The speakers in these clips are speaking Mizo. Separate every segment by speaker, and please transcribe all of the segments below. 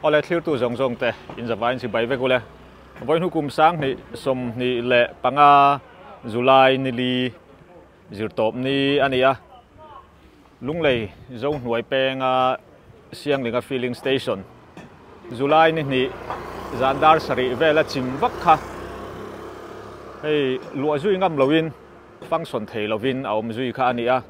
Speaker 1: Awle thlirtu zawng zawng te in zavaiin chibai vek ule. Vawi hnu kum 2025 July nili zirtawp ni a ni a. Lunglei Zohnuai penga Sianglinga Filling Station July ni hnih zan dar sarih vela chim vak kha hei luah zui ngam loin function thei lovin a awm zui kha a ni a.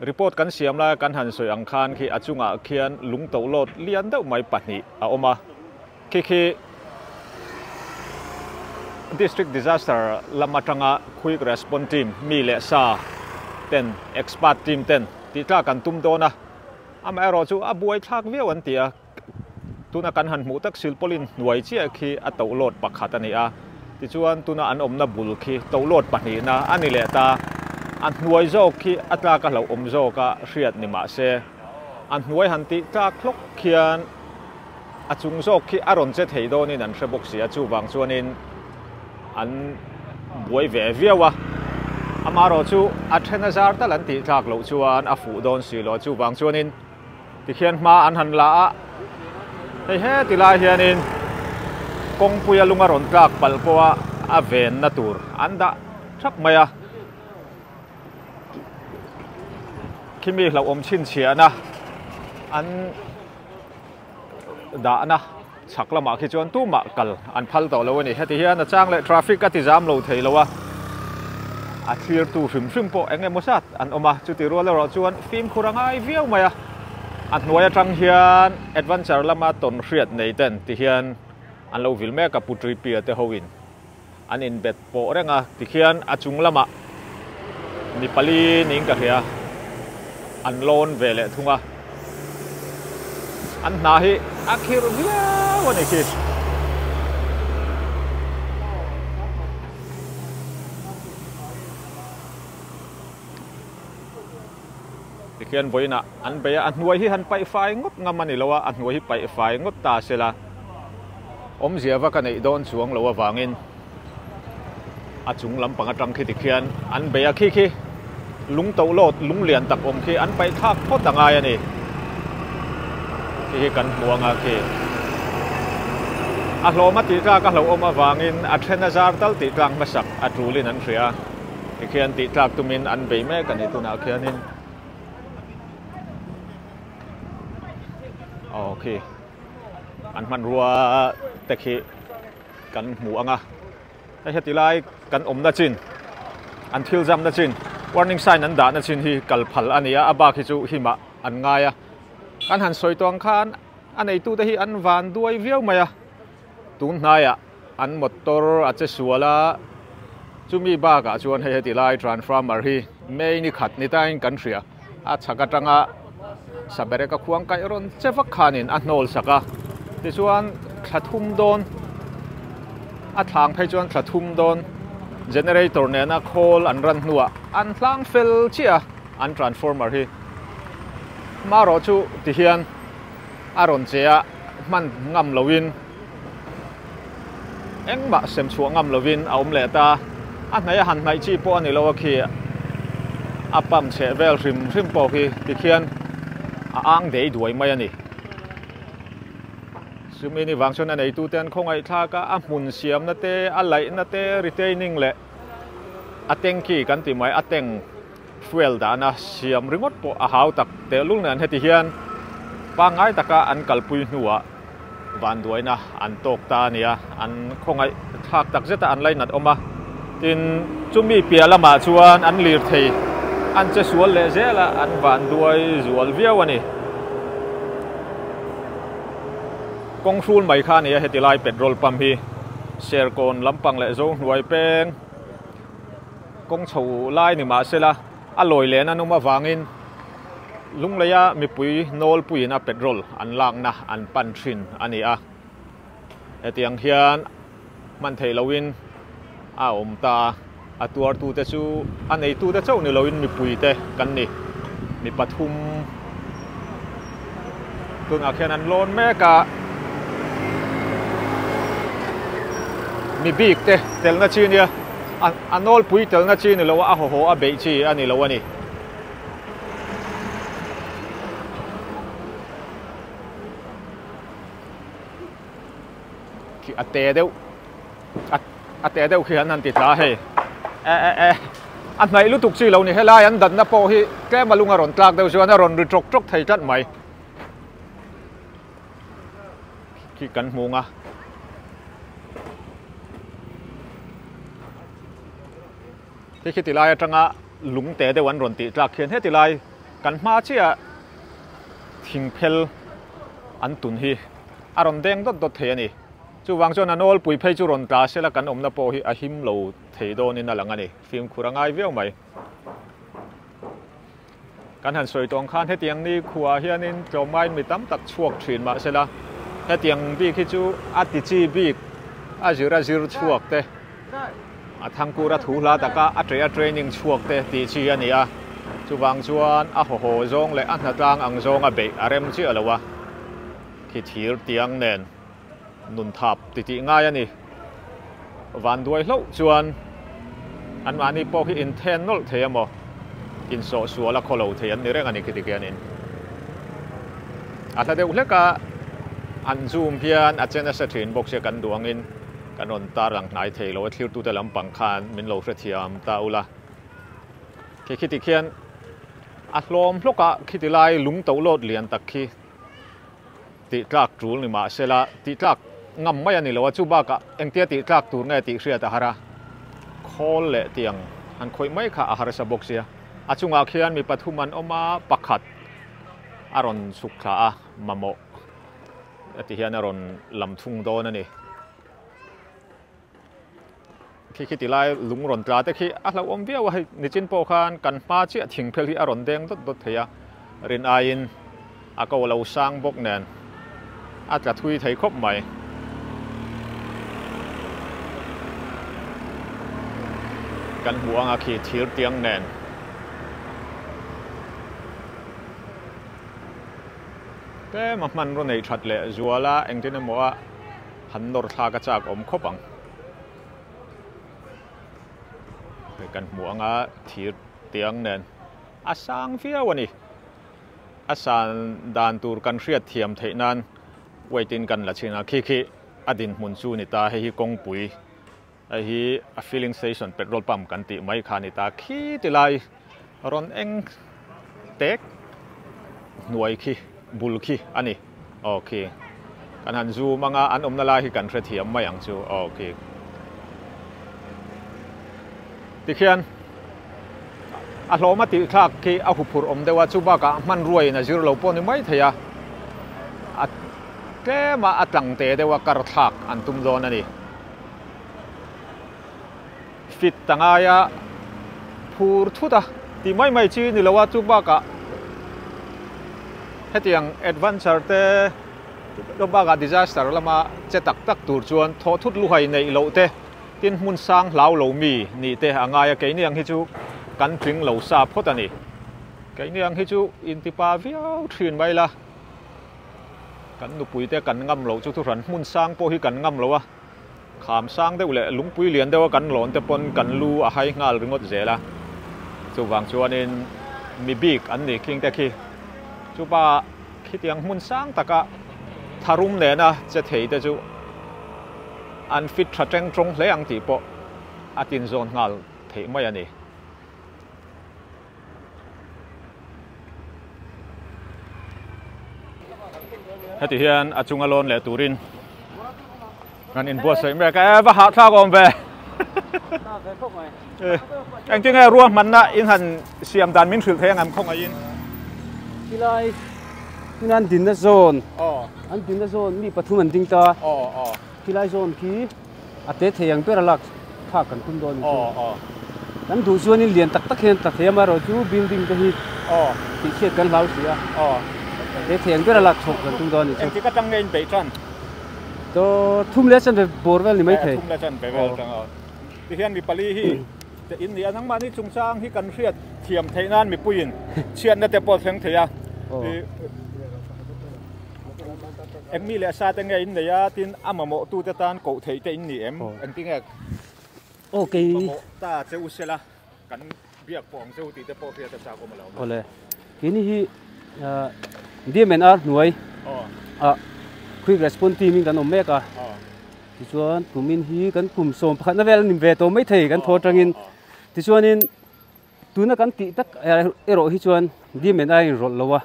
Speaker 1: Report kan siam laia kan han sawi ang khan khi a chungah khian lung tohlawt lian deuh mai pahnih a awm a. Khi khi District Disaster lam atanga Quick Response Team mi leh sa ten, expert team ten tih tlak an tum dawn a. Amaherawh chu a buaithlak viau an ti a, tuna kan han hmuh tak silpawlin hnuai chiah khi a tohlawt pakhat a ni a, tichuan tuna an awmna bul khi tohlawt pahnihna a ni leh ta. A hnuai zawk khi a tlak a hlauhawm zawk a hriat ni mah se, a hnuai han tih tlak hlawk khian a chung zawk khi a rawn che thei dawnin an hre bawk si a, chuvang chuanin an buai ve viau a. Amaherawh chu a then a zar tal an tih tlak loh chuan a fuh dawn si lo a, chuvang chuanin tikhian hma an han la a, hei heti lai hianin kawngpuia lung a rawn tlak palh pawha a venna tur an dah thap mai a. Khimi hlauhawm chhinchhiahna an dahna chhak lamah khi chuan tumah kal an phal tawh lo a ni. Heti hian a chang leh traffic a ti zam lo thei lo a, a thlirtu hrim hrim pawh eng emaw zat an awm a, chuti rual erawh chuan fimkhur a ngai viau mai a. A hnuai atang hian adventure lama tawn hriat nei ten ti hian an lo vil mek a, Pu Tripia te hoin an inbet pawh reng a, tikhian a chung lamah mi pali niin ka hria an lawn ve leh thung a, an hna hi a khirh viau a ni khi. Tikhian vawiinah an bei a, a hnuai hi han paih fai ngawt ngam a ni lo a, a hnuai hi paih fai ngawt ta se la, awmzia va ka neih dawn chuang lo avangin a chung lampang atang khi tikhian an bei a, khi khi lung tohlawt lung lian tak awm khi an paih thlak phawt a ngai a ni. Khi hi kan hmu anga khi a hlawm a tih tlak a hlauhawm avangin a then a zar tal tih tlak hmasak a tulin an hria. Tikhian tih tlak tumin an bei mek a ni tunah khianin aw khi an hmanrua te khi kan hmu ang a hei heti lai kan awmna chin an thil zamna chin warning sign an dahna chin hi kal phal a ni a a bak hi chu himah an ngai a kan han sawi tawng khan a neitute hi an van duai viau mai a tun hnaiah An motor a che sual a, chumi bakah chuan hei heti lai transformer hi May ni khat ni tain kan hria. A chhak atanga Sabereka khuang kaih rawn che vak khanin a hnawl sak a, tichuan thla thum dawn a thlang phei chuan thla thum dawn generator nena khawl an ran hnuah an hlang fel chiah a an transformer hi. Hmarawh chu tihian a rawn che a, hman ngam loin Engmah sem chhuah ngam lovin a awm leh ta. A hnaih a han hnaih chi pawh a ni lo a khi a pump chheh vel hrim hrim pawh khi tikhian a ang dei duai mai a ni. Chumi ni vang chuan a neitute an khawngaihthlak a, a hmun siamna te, a laihna te, retaining leh a tanky kan tih mai a tank fuel dahna siam ringawt pawh a hau tak tehlul nen heti hian pangngai taka an kalpui hnuah vanduaina an tawk ta a nia, an khawngaih thlak tak zeta an lainat awm a, tin chumi piah lamah chuan an lirthei an che sual leh zel a, an vanduai zual viau a ni. Kawng hrul mai kha a ni a, heti lai petrol pump hi Serkawn lampang leh Zohnuai peng kawng chho lai ni mah sela a lawi len an awm avangin Lungleia mipui nawlpuiin a petrol an lakna an pan thin a ni a. Hetiang hian hman theih loin a awm ta a, a tuartute chu a neitute chauh ni loin mipuite kan ni. Mi pathum tunah khian an lawn mek a, mi bik te telna chi nia a nawlpui telna chi ni lo a, a haw haw a beih chi a ni lo a ni. Khi a te deuh a te deuh khi an han ti tla hei e e e a hnaih lutuk chi lo ni helai an danna pawh hi tlem a lung a rawn tlak deuh chuan a rawn ri tawk tawk thei tlat mai khi kan hmu ang a. Khi khi tilai atanga lung te deuh an rawn tih tlak khian heti lai kan hma chiah thing phel an tun hi a rawn deng dawt dawt thei a ni. Chuvang chuan a nawlpui phei chu rawn tla sela kan awmna pawh hi a him lo thei dawnin a lang a ni. Fimkhur a ngai viau mai. Kan han sawi tawng khan hetiang ni khuaah hianin tlawmngaiin mi tam tak chhuak thin mah sela hetiang bik hi chu a ti chi bik a zir a zir chhuak te a thangkura thu hla taka a ṭe a training chhuak te tih chi a ni a, chuvang chuan a hawhaw zawng leh a hnatlang ang zawnga beih a rem chiah lo a, khi thir tiang nen nun thap ti tih ngai a ni. Vanduai hlauh chuan anmahni pawh khi inthen nawlh thei emaw, insawh sual a khaw lo thei an ni reng a ni khiti khianin. A hla deuh hlek a, an zoom hian a che nasa thin bawk sia kan duh angin kan rawn tarlang hnai thei lo a, thlirtute lampang khan min lo hrethiam ta ula. Khi khiti khian a hlawm hlawk a, khiti lai lung tohlawt lian tak khi Tih tlak tul ni mah sela, tih tlak ngam mai a ni lo a, chu bakah engtia tih tlak tur nge tih hriat a har a, khawl leh tiang han khawih mai kha a harsa bawk sia. A chungah khian mi pathum an awm a, pakhat a rawn chhuk thla a, mamawh a ti hian a rawn lam thung dawn a ni. Khi khi ti lai lung rawn tla te khi a hlauhawm viau a, hei nichin pawh khan kan hma chiah thing phel hi a rawn deng dawt dawt thei a, rin aiin a ko lo sang bawk nen a tla thui thei khawp mai. Kan hmuh anga khi thir tiang nen. Tlem a hmanraw nei that leh zual a engtin emaw a han nawr thlak a chak awm khawp ang. Hei kan hmuh anga thir tiang nen a sang viau a ni. A san dan tur kan hriat thiam theih nan weight in kan la chhin a, khi khi a dinhmun chu ni ta, hei hi kawngpui, hei hi a filling station petrol pump kan tih mai kha a ni ta, khi ti lai rawn eng tek hnuai khi bul khi a ni. Aw khi kan han zoom anga an awmna lai hi kan hrethiam mai ang chu aw khi tikhian a hlawm a tih thlak khi a huphurh awm deuh a chu bakah hmanrua in a zir lo pawh ni mai thei a a tlem a a tlang te deuh a kar thlak an tum dawn a ni fit ta ngai a phur thut a tih mai mai chi ni lo a chu bakah hetiang adventure te chu bakah disaster lama che tak tak tur chuan thawh thut luhai neih loh te tin hmun sang hlau lo mi nih te a ngai a keini ang hi chu kan tling lo sa phawt a ni keini ang hi chu intipa viau thin mai la kan nupui te kan ngam loh chu thuhran hmun sang pawh hi kan ngam lo a. Kham sang deuh leh lungpui lian deuha kan lawn te pawn kan lu a hai nghal ringawt zel a, chuvang chuanin mi bik an ni khing te khi chupa khitiang hmun sang taka tharum nena che thei te chu an fit tha teng tawng hle ang tih pawh a tinzawn nghal theih mai a ni. Heti hian a chunga lawn leh turin kan inbuatsaih mek a, e va hahthlak awm ve. Engtin nge ruahmanna in han siam dan min hrilh thei ang em khawngaihin?
Speaker 2: Khilai hmun an dinna zawn, an dinna zawn mi pathum an ding ta. Khilai zawn khi A te thei ang ber a lak thlak kan tum dawn chu. Kan duh chuanin lian tak tak hian tla thei a, amaherawh chu building te hi tih chhiat kan hlau si a. A te thei ang ber a lak chhawk kan tum dawn ni chu.
Speaker 1: Engtik atang nge in beih tan?
Speaker 2: Chaw thum leh chanve bawr vel ni mai thei.
Speaker 1: Thum leh chanve vel atang a. Tihian mi pali hi te in ni a, nangmahni chungchang hi kan hriat thiam theih nan mipuiin chhiatna te pawh thleng thei a. Engmi leh sa te nge in nei a, tin a mamawh tu te tan koh theih te in ni em? Engti nge mamawh ta che u sela kan biak pawh ang che u tih te pawh hriat a chak awm a lo.
Speaker 2: Awle, keini hi DMNR hnuai ah quick response team in kan awm mek a. Tichuan kumin hi kan kum sawm pakhatna vel a ni ve tawh maithei kan thaw atangin. Tichuanin tuna kan tih tak erawh hi chuan demand a inrawlh lo a,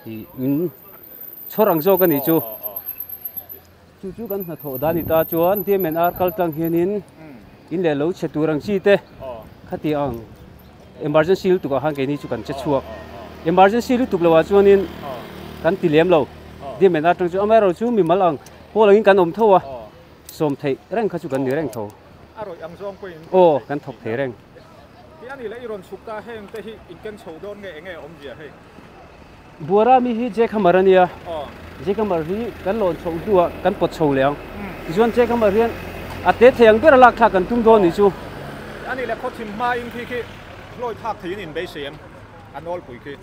Speaker 2: ih min chhawr ang zawk a nih chu. Chu chu kan hnathawh dan ni ta chuan DMNR kal tlang hianin in leh lo chhe tur ang chi te khati ang emergency lutuk ah khan keini chu kan che chhuak. Emergency lutuk lo ah chuanin kan ti lem lo DMNR tang chu amaherawh chu mimal ang pawl angin kan awm tho a, sawm theih reng kha chu kan ni reng tho. Aw kan thawk thei reng. Buara mi hi Jack Hammer a nia, Jack Hammer hi kan lawn chhoh hnuah kan pawt chho leh ang. Tichuan Jack Hammer hian a te thei ang ber a lak thlak kan tum dawn nih chu.
Speaker 1: A nih leh khaw thim hmain khi khi hlawi thlak theiin in beisei em? A nawlpui khi.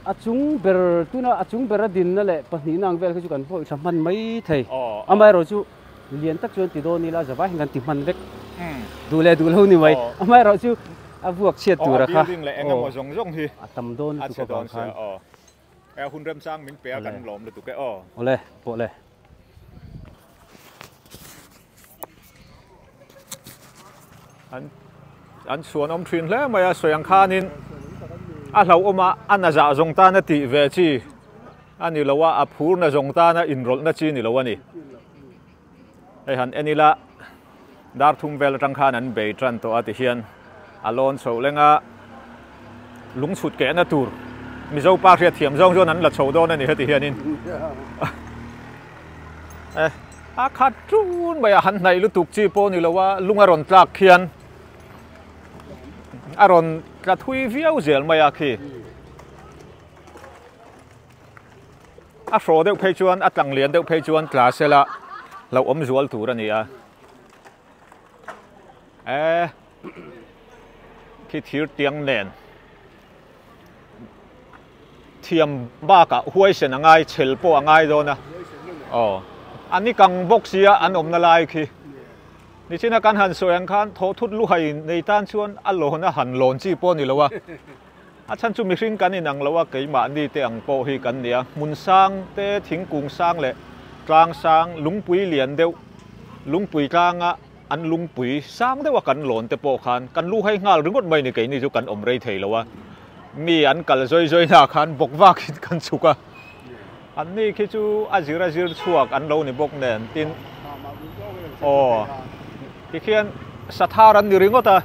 Speaker 2: A chung ber tuna a chung ber a dinna leh pahnihna ang vel khi chu kan hlawi thla hman mai thei. Amaherawh chu Lian tak chuan ti dawn ila zavai hian kan ti hman vek. Duh leh duh lo ni mai. Amaherawh chu a vuak chhiat tur a kha.
Speaker 1: A building leh eng emaw zawng zawng hi
Speaker 2: a tam dawn lutuk avang khan.
Speaker 1: E hun remchang min pe a kan lawm lutuk e aw.
Speaker 2: Awle pawh le.
Speaker 1: An an chhuan awm thin hle mai a sawi ang khanin a hlauhawm a a na zah zawng tana tih ve chi a ni lo a, a phur na zawng tana inrawlhna chi ni lo a ni. Hei han en ila dar thum vel atang khan an bei tan tawh a ti hian a lawn chho leng a, lung chhut kehna tur Mizo pa hriat thiam zawng chuan an la chho dawn a ni heti hianin. Eh, a khat tun mai a, han hnaih lutuk chi pawh ni lo a, lung a rawn tlak khian a rawn tla thui viau zel mai a khi. A hraw deuh phei chuan, a tlang lian deuh phei chuan tla sela hlauhawm zual tur a ni a. E, khi thir tiang nen thiam bakah huaisen a ngai, chhel pawh a ngai dawn a. Aw, a ni kang bawk sia an awmna lai khi. Nichina kan han sawi ang khan thawhthut luhai nei tan chuan a lawn a han lawn chi pawh a ni lo a. A chhan chu mihring kan inang lo a, keimahni te ang pawh hi kan ni a. Hmun sang te, thingkung sang leh tlang sang, lungpui lian deuh, lungpui tlanga an lungpui sang deuha kan lawn te pawh khan kan lu hai nghal ringawt mai ni keini chu kan awm rei thei lo a. Mi an kal zawi zawi hna khan bawk vakin kan chhuk a. Anni khi chu a zir a zir chhuak an lo ni bawk nen tin aw tikhian sathar an ni ringawt a,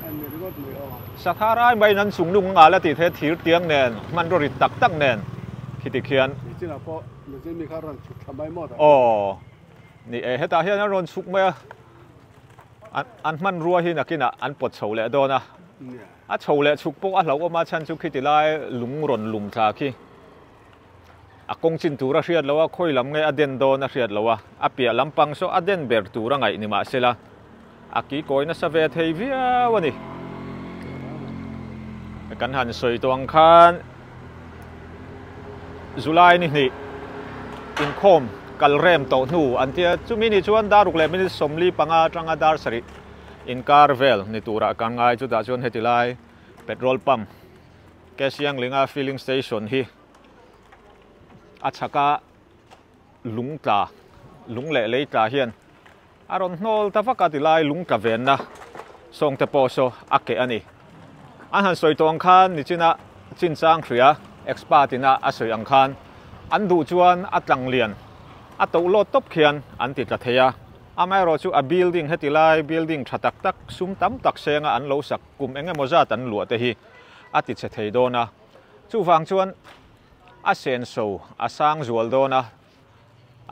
Speaker 1: sathar ai maiin an chung lung ngal a tih theih thir tiang nen hmanraw rit tak tak nen khi tikhian aw ni e hetah hian an rawn chhuk mai a, an hmanrua hi nakinah an pawt chho leh dawn a. A chho leh chhuk pawh a hlauhawm a chhan chu khiti lai lung rawn lum thla khi a kawng chin tur a hriat loh a, khawi lam nge a den dawn a hriat loh a, a piah lampang saw a den ber tur a ngaih ni mahsela a kikawi nasa ve thei viau a ni. Kan han sawi tawh ang khan July ni hnih inkhawm kal rem tawh hnu an tia, chumi ni chuan dar ruk leh minute 45 atanga dar sarih inkar vel ni turah kan ngai, chutah chuan heti lai petrol pump Kesianglinga filling station hi a chhaka lung tla, lung leh lei tla hian a rawn hnawl ta vak a tilai lung tla venna sawng te pawh saw a keh a ni. An han sawi tawh ang khan nichina chinchang hria expert ina a sawi ang khan an duh chuan a tlang lian a toh lawt tawp khian an ti tla thei a. Amaherawh chu a building heti lai building tha tak tak sum tam tak senga an lo sak kum eng emaw zat an luah te hi a ti chhe thei dawn a, chuvang chuan a senso a sang zual dawn a,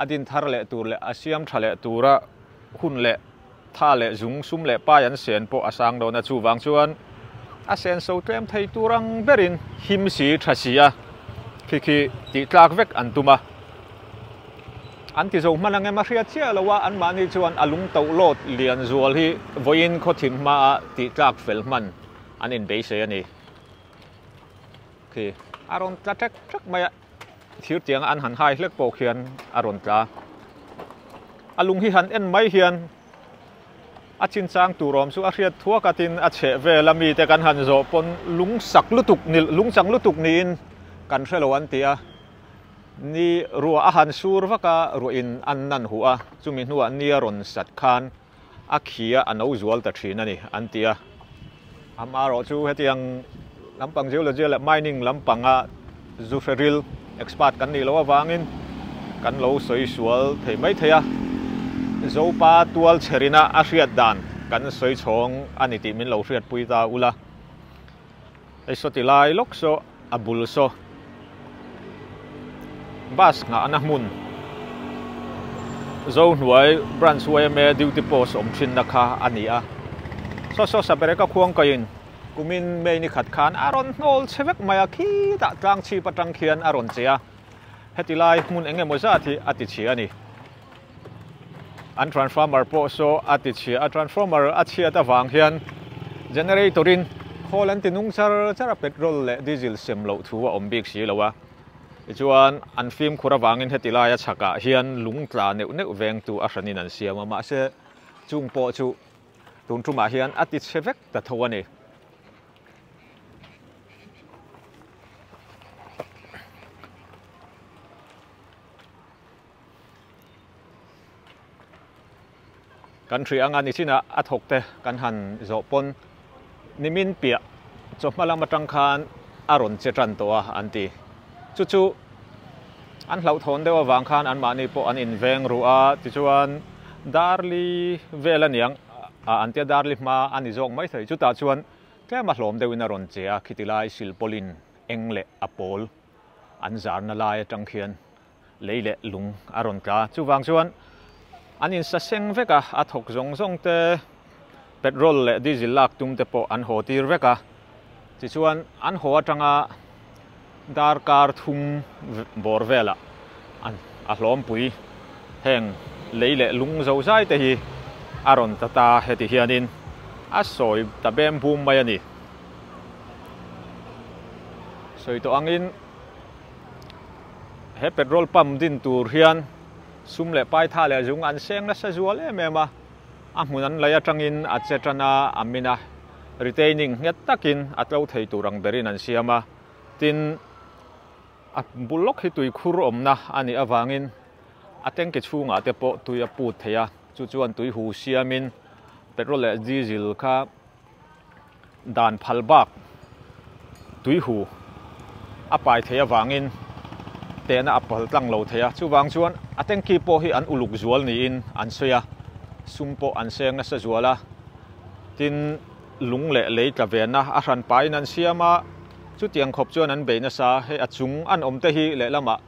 Speaker 1: a din thar leh tur leh a siam tha leh tura hun leh tha leh zung sum leh pai an sen pawh a sang dawn a, chuvang chuan a senso tlem thei tur ang berin him si tha si a khi khi tih tlak vek an tum a. An ti zo hman ang em a hriat chiah lo a, anmahni chuan a lung toh lawt lian zual hi vawiin khawthim hmaa tih tlak fel hman an inbeisei a ni. Khi a rawn tla ṭek ṭek mai a, thir tianga an han hai hlek pawh khian a rawn tla. A lung hi han en mai hian a chinchang tur awm chu a hriat thuak a, tin a chheh vel a mite kan han zawh pawn lung sak lutuk ni lung chang lutuk niin kan hre lo an ti a. Ni ruah a han sur vak a, ruahin an nan huh a, chumi hnuah ni a rawn sat khan a khi a, a no zual ta thin a ni, an ti a. Amaherawh chu hetiang lampang geology leh mining lampanga zu hre ril expert kan nih loh avangin kan lo sawi sual thei mai thei a. Zopa tual chherina a hriat dan kan sawi chhawng a ni tih min lo hriatpui ta ula. Hei saw ti lai lawk saw a bul saw bus nghahna hmun Zohnuai Branch yma duty post awm thinna kha a ni a. Saw saw Sabereka khuangkaiin kumin May ni khat khan a rawn hnawl che vek mai a, khitah tlang chhip atang khian a rawn che a, heti lai hmun eng emaw zat hi a ti chhia a ni. An transformer pawh saw a ti chhia a, transformer a chhiat avang hian generator in khawl an ti nung char char a, petrol leh diesel sem loh thu a awm bik si lo a. Tichuan an fimkhur avangin heti laia chhakah hian lung tla neuh neuh vengtu a hranin an siam a, mahse chung pawh chu tun tumah hian a ti chhe vek ta tho a ni. Kan hria anga nichinah a thawk te kan han zawh pawn nimin piah chawhma lam atang khan a rawn che tan tawh a an ti. Chu chu an hlauhthawn deuh avang khan anmahni pawh an inveng ruh a, tichuan Darli vel aniang a an tia Darli hma a ni zawk mai thei. Chutah chuan tlem a hlawm deuhin a rawn che a, khiti lai silpawlin eng leh a pawl an zarna lai atang khian lei leh lung a rawn tla. Chuvang chuan an insa seng vek a, a thawk zawng zawng te petrol leh diesel lak tum te pawh an haw tir vek a. Tichuan an haw atanga darkar thum bawr velah a hlawmpui heng lei leh lung zo zai te hi a rawn ta ta heti hianin a sawi ta bem bum mai a ni. Sawi tawh angin He petrol pump din tur hian sum leh paitha leh zung an seng nasa zual em em a, a hmun an lei atangin a che tan a, a min a, retaining nghet takin a tlo thei tur ang berin an siam a, tin a bul lawk hi tuikhur awmna a nih avangin a tanki chhungah te pawh tui a put thei a, chu chuan tui hu siamin petrol leh diesel kha Dan phal bak tuihu a pai thei avangin tehna a pal tlang lo thei a, chuvang chuan a tanky pawh hi an uluk zual niin an sawi a, sum pawh an seng nasa zual a, tin lung leh lei tla venna a hran pahin an siam a, chutiang khawp chuan an bei nasa, hei a chung an awm te hi lehlamah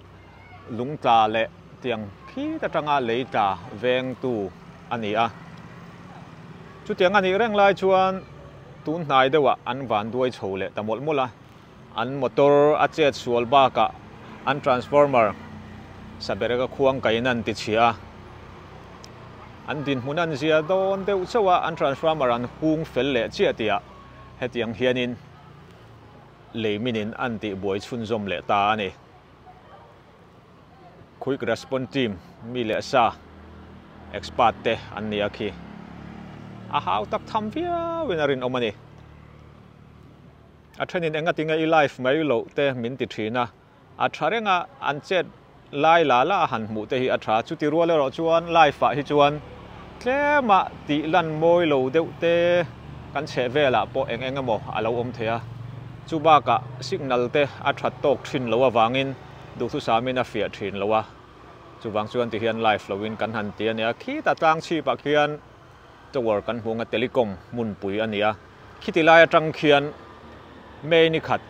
Speaker 1: lung tla leh tiang khit atanga lei tla vengtu a ni a. Chutiang a nih reng lai chuan tun hnai deuhah an van duai chho leh ta mawlh mawlh a, an motor a chet sual bakah an transformer Sabereka khuang kaiin an ti chhia a, an dinhmun an zia dawn deuh chauh a, an transformer an hung fel leh chiah tihah hetiang hianin lei minin an tihbuai chhunzawm leh ta a ni. Quick Response Team mi leh sa expert te an ni a khi. A hau tak tham viau in a rinawm a ni. A thenin enga tinge i live mai loh te min ti thin a, a tha reng a, an chet lai la la a han hmuh te hi a tha. Chuti rual erawh chuan live ah hi chuan tlema tih lan mawi lo deuh te kan chheh velah pawh eng eng emaw a lo awm thei a. Chu bakah signal te a that tawk thin lo avangin duhthusamin a fiah thin lo a, chuvang chuan tihian live loin kan han ti a nia. Khitah tlang chhipah khian tower kan hmu anga telecom hmunpui a ni a, khiti lai atang khian May ni khat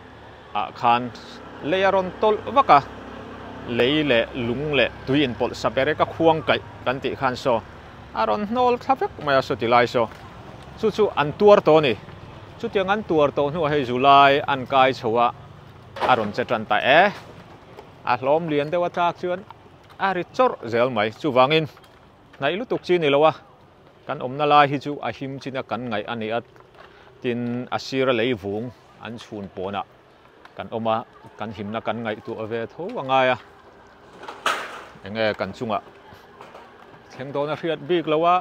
Speaker 1: ah khan lei a rawn tawlh vak a, lei leh lung leh tui inpawlh saperek a khuang kaih kan tih khan saw a rawn hnawl thla vek mai a saw ti lai saw chu chu an tuar tawh a ni. Chutiang an tuar tawh hnuah hei July an kai chho a, a rawn che tan ta e. A hlawm lian deuh a tlak chuan a ri chawrh zel mai. Chuvangin hnaih lutuk chi ni lo a, kan awmna lai hi chu a him chin a kan ngaih a ni a, tin a sira lei vung an chhun pawnah kan awm a, kan himna kan ngaihtuah ve tho a ngai a. Enge kan chungah thleng dawn a hriat bik lo a,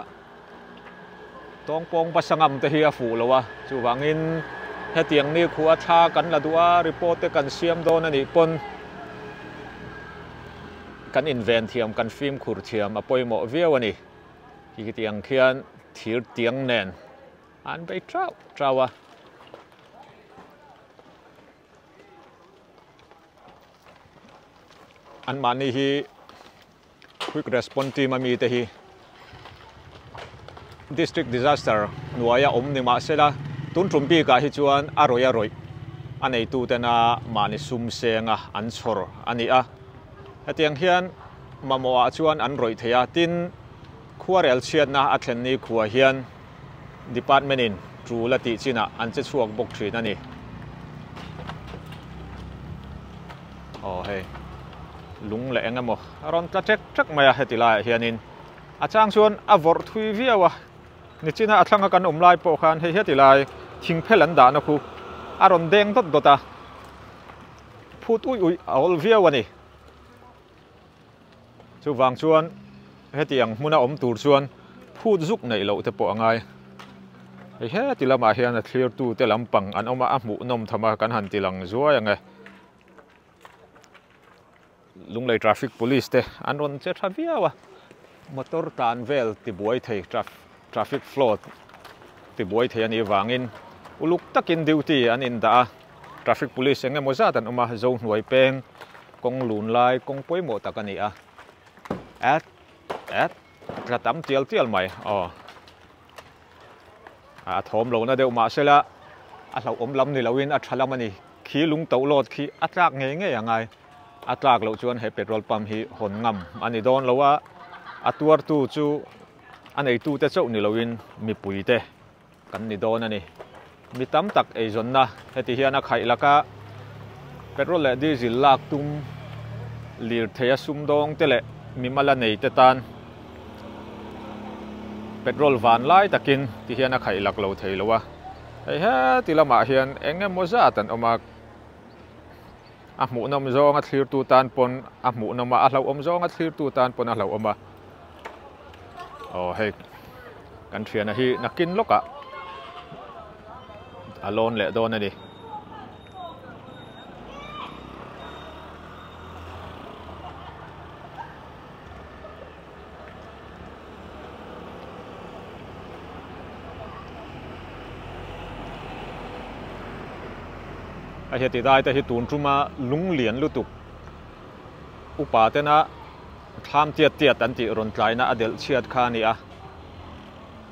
Speaker 1: tawngpawng basa ngam te hi a fuh lo a, chuvangin hetiang ni khua thla kan la duh a, report te kan siam dawn a nih pawn. kan inven thiam, kan fimkhur thiam a pawimawh viau a ni. Khitiang khian thir tiang nen an bei trauh trauh a. Anmahni hi Quick Response Team a mite hi District Disaster hnuaia awm ni mah sela, tun tum bikah hi chuan a rawih a rawih a neitutena mahni sum senga an chhawr a ni a. Hetiang hian mamawhah chuan an rawih thei a, tin, khuarel chhiatna a thlen ni khua hian Department-in tul a tih chinah an che chhuak bawk thin a ni. Aw hei, lung leh eng emaw a rawn tla ṭek ṭek mai a heti laiah hianin a chang chuan a vawrh thui viau a, nichina a thlanga kan awm lai pawh khan hei heti lai thingphel an dahna khu a rawn deng dawt dawt a, phut uih uih a awl viau a ni. Chuvang chuan hetiang hmuna awm tur chuan phut zuk neih loh te pawh a ngai. Hei heti lamah hian a thlirtu te lampang an awm a, a hmuhnawm tham a kan han ti lang zuai ang e. Lunglei traffic police te an rawn che tha viau a, motor tlan vel tibuai thei traffic flow tibuai thei a nih vangin uluk takin duty an indah a, traffic police eng emaw zat an awm a, zo hnuai peng kawng lun lai kawng pawimawh tak a ni a, at at tla tam tial tial mai aw a thawm lo na deuh mahsela a hlauhawm lam ni loin a tha lam a ni, khi lung to lawt khi a tlak ngei ngei a ngai, a tlak loh chuan he petrol pump hi hawn ngam a ni dawn lo a, a tuartu chu A neitute chauh ni loin mipuite kan ni dawn a ni. Mi tam tak eizawnna heti hian a khaih laka petrol leh diesel lak tum lirthei a sumdawng te leh mimala neite tan petrol van lai takin ti hian a khaih lak lo thei lo a. Hei heti lamah hian eng emaw zat an awm a. A hmuhnawm zawnga thlirtu tan pawn a hmuhnawm a, a hlauhawm zawnga thlirtu tan pawn a hlauhawm a. Aw hei kan thiana hi nakin lawkah a lawn leh dawn a ni. A heti dai te hi tun tuma lung lian lutuk upa tena thlam tiat tiat an tih rawn tlaina a delh chhiat kha a ni a.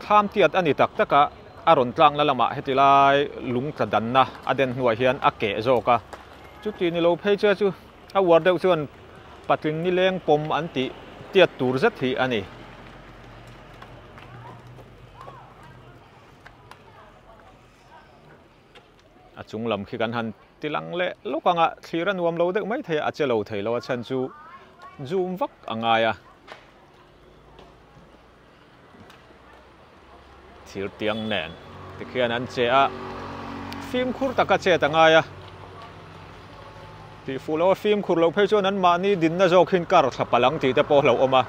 Speaker 1: Thlam tiat a ni tak tak a, a rawn tlakna lamah heti lai lung tla danna a den hnuah hian a keh zawk a. Chuti ni lo phei che chu A uar deuh chuan patling nileng pawm an tih tiat tur zet hi a ni. A chung lam khi kan han ti lang leh lawk ang a, thlir a nuam lo deuh mai thei a, a che lo thei lo a chhan chu zoom vak a ngai a. Thir tiang nen tikhian an che a, fimkhur taka chet a ngai a, tihfuh loh a fimkhur loh phei chuan anmahni dinna zawk hin kar thla palh ang tih te pawh hlauhawm a,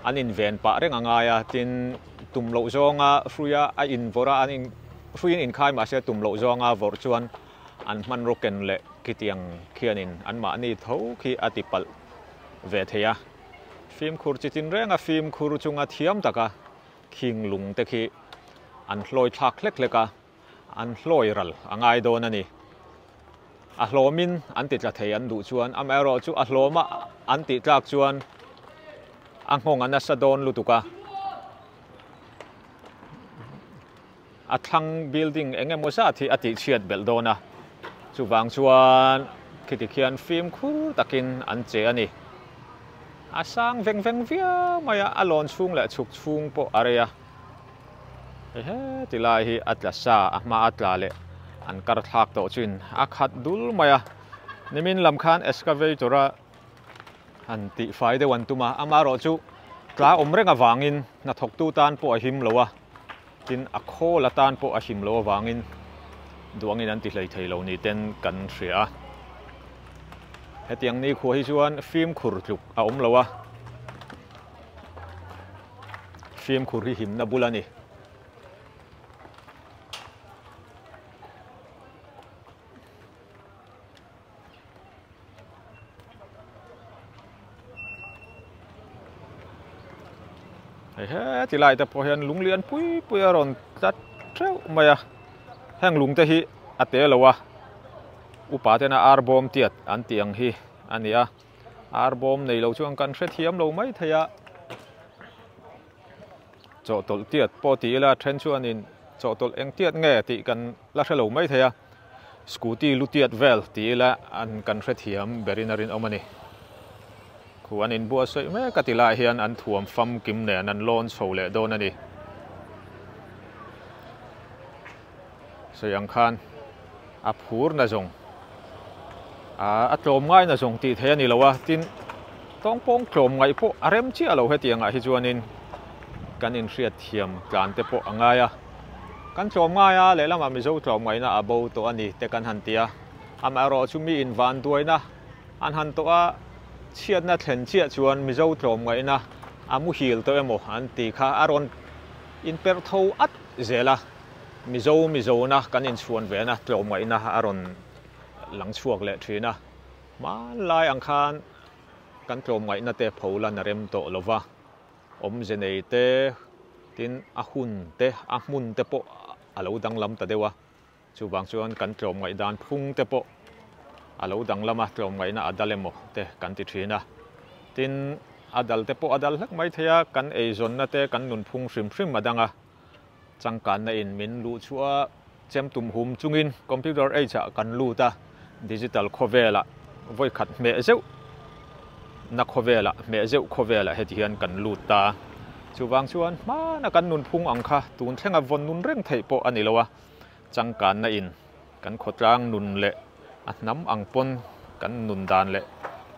Speaker 1: an inven pah reng a ngai a, tin tum loh zawnga hruia a invawrh a, an in hruiin inkhai mahse tum loh zawnga vawrh chuan an hmanraw ken leh khitiang khianin anmahni tho khi a ti palh ve thei a. Fimkhur chi tin renga fimkhur chunga thiam taka khing lung te khi an hlawi thlak hlek hlek a, an hlawi ral a ngai dawn a ni. A hlawmin an ti tla thei an duh chuan, amaherawhchu a hlawma an tih tlak chuan a nghawng a nasa dawn lutuk a. A thlang building eng emaw zat hi a tihchhiat belh dawn a, chuvang chuan khiti khian fimkhur takin an che a ni. A sang veng veng viau mai a, a lawn chhung leh chhuk chhung pawh a rei a. Hei heti lai hi a tla sa, a hma a tla leh an kar thlak tawh chin a khat dul mai a. Nimin lam khan excavator a han tihfai deuh an tum a, amaherawhchu tla awm reng avangin hnathawktu tan pawh a him lo a. Tin, a khawl atan pawh a him loh avangin duangin an ti hlei thei lo ni ten kan hria a. Hetiang nikhua hi chuan fimkhur tluk a awm lo a, fimkhur hi himna bul a ni. Hei heti lai te pawh hian lung lian pui pui a rawn tla teuh mai a, heng lung te hi a te lo a, upa tena ar bawm tiat an tih ang hi a ni a, ar bawm nei lo chuan kan hrethiam lo mai thei a, chawhtawlh tiat pawh ti ila then chuanin chawhtawlh eng tiat nge tih kan la hre lo mai thei a, scooty lu tiat vel ti ila an kan hrethiam berin a rinawm a ni. Khu an inbuatsaih mek a ti lai hian an thuam famkim nen an lawn chho leh dawn a ni. Sawi ang khan a phur na zawng a tlawm ngai na zawng tih theih a ni lo a, tin tawngpawng tlawm ngaih pawh a rem chiah lo hetiang ah hi chuanin kan inhriat thiam tlan te pawh a ngai a. Kan tlawm ngai a, lehlamah Mizo tlawm ngaihna a bo tawh a ni te kan han ti a, amaherawh chu mi invanduaina An han tawh a, chhiatna thlen chiah chuan Mizo tlawmngaihna a muhil tawh emaw an ti kha a rawn inperh tho at zel a, Mizo Mizona kan inchhuan vena tlawmngaihna a rawn lang chhuak leh thin a. Hmanlai ang khan kan tlawmngaihna te pholan a rem tawh lo va, awmze nei te, tin a hun te, a hmun te pawh a lo danglam ta deuh a. Chuvang chuan kan tlawmngaih dan phung te pawh a lo danglam a, tlawmngaihna a dal emaw te kan ti thin a. Tin, a dal te pawh a dal hlek mai thei a, kan eizawnna te kan nunphung hrim hrim a dang a. Changkanna in min luh chhuah a, chem tum hum chungin computer age ah kan lut a, digital khawvelah vawikhat hmeh zeuh na khawvelah hmeh zeuh khawvelah heti hian kan lut ta. Chuvang chuan hmana kan nunphung ang kha tun thlenga vawn nun reng theih pawh a ni lo a. Changkanna in kan khawtlang nun leh a hnam ang pawn kan nun dan leh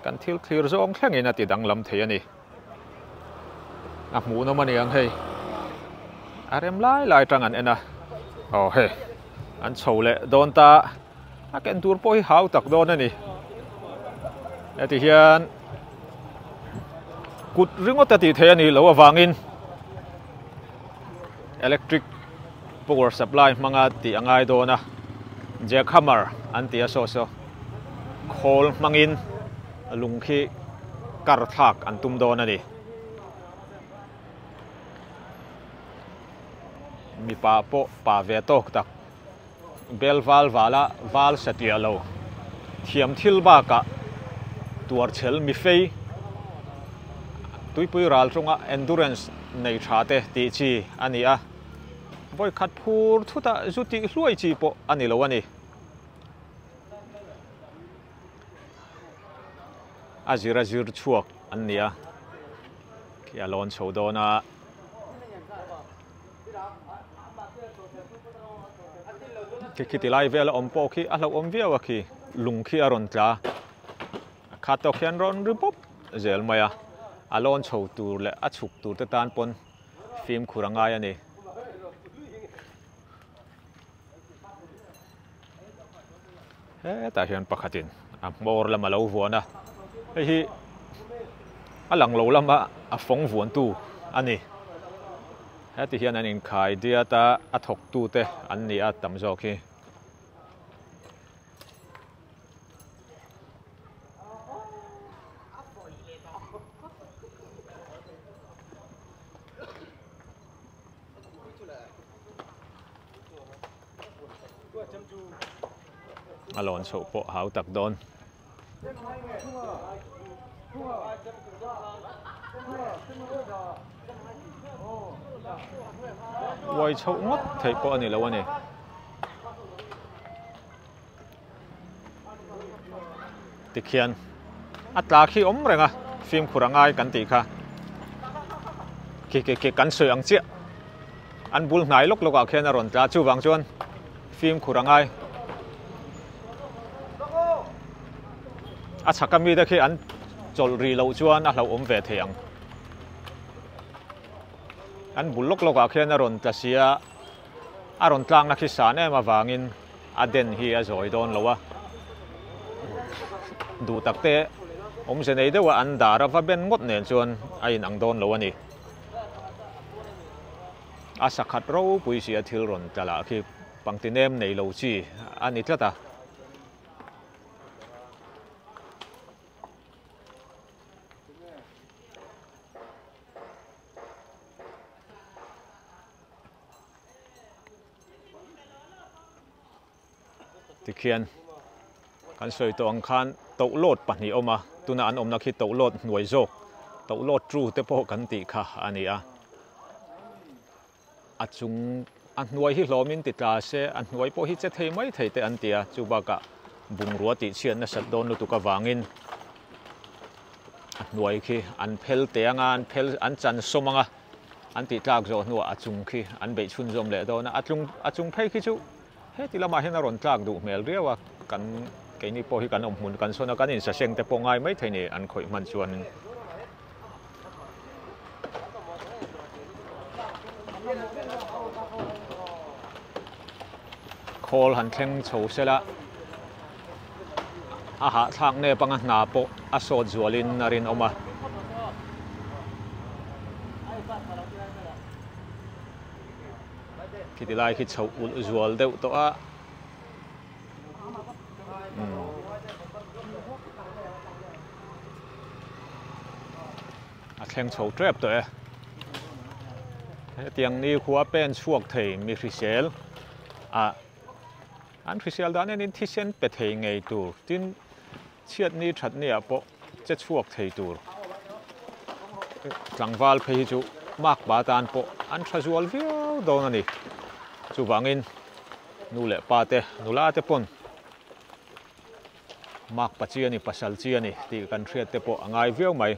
Speaker 1: kan thil thlir zawng thlengin a ti danglam thei a ni. A hmuhnawm a ni ang hei. A rem lai lai tang an en a. Aw hei an chho leh dawn ta. A ken tur pawh hi hau tak dawn a ni. Heti hian kut ringawt a tih theih a nih loh avangin electric power supply hmanga tih a ngai dawn a, jackhammer an ti a saw saw khawl hmangin lung khi kar thlak an tum dawn a ni. Mipa pawh pa ve tawk tak. Bel val vala val satliah lo thiam thil bakah tuarchhel mifei tuipui ral chunga endurance nei tha te tih chi a ni a, vawikhat phur thutah zu tih hluai chi pawh a ni lo a ni. A zir a zir chhuak an ni a, khi a lawn chho dawn a. Khi khi ti lai vel a awm pawh khi a hlauhawm viau a khi lung khi a rawn tla a khat tawk hian rawn ri pawp zel mai a a lawn chho tur leh a chhuk tur te tan pawn fimkhur a ngai a ni. Hetah hian pakhatin a hmawr lam a lo vuan a, hei hi a lang lo lama a fawng vuantu a ni. Heti hian an inkhai diat a, a thawktute an ni a tam zawk hi. A lawn chhoh pawh hau tak dawn. Uai chhoh ngawt theih pawh a ni lo a ni. Tikhian a tla khi awm reng a, fimkhur a ngai kan tih kha. Khi khi khi kan sawi ang chiah. An bul hnai lawk lawk ah khian a rawn tla chuvang chuan fimkhur a ngai. A chhak ami te khi an chawlh rih loh chuan a hlauhawm ve thei ang. An bul lawk lawk ah khian a rawn tla sia a rawn tlakna khi san em avangin a den hi a zawi dawn lo a, duh tak te awmze nei deuha an dar a va ben ngawt nen chuan a inang dawn lo a ni. A sakhat ropui si a thil rawn tla lah khi pangti nem nei lo chi a ni tlat a. Tikhian kan sawi tawh ang khan tohlawt pahnih a awm a, tuna an awmna khi tohlawt hnuai zawk, tohlawt tu te pawh kan tih kha a ni a. A chung a hnuai hi hlawmin ti tla se, a hnuai pawh hi che thei mai thei te an ti a, chu bakah bungrua tih chhiat nasat dawn lutuk avangin a hnuai khi an phel teh anga an phel an chan sawm anga an tih tlak zawh hnuah a chung khi an beih chhunzawm leh dawn a, a tlung a chung phei khi chu heti lamah hian a rawn tlak duh hmel riau a, kan keini pawh hi kan awm hmun kan sawn a, kan insaseng te pawh ngai mai thei ni an khawih hman chuanin. Khawl han thleng chho sela a hahthlak nep anga hna pawh a sawt zualin a rinawm a. Khiti lai khi chhoh ulh zual deuh tawh a. A thleng chho tep tawh e. Hetiang ni khua pen chhuak thei mi hrisel ah an hrisel dan enin thisen pe thei ngei tur tin chhiat ni that ni ah pawh che chhuak thei tur tlangval phei hi chu makpa tan pawh an tha zual viau dawn a ni. Chuvangin nu leh pa te nula te pawn Makpa chi a ni, pasal chi a ni tih kan hriat te pawh a ngai viau mai.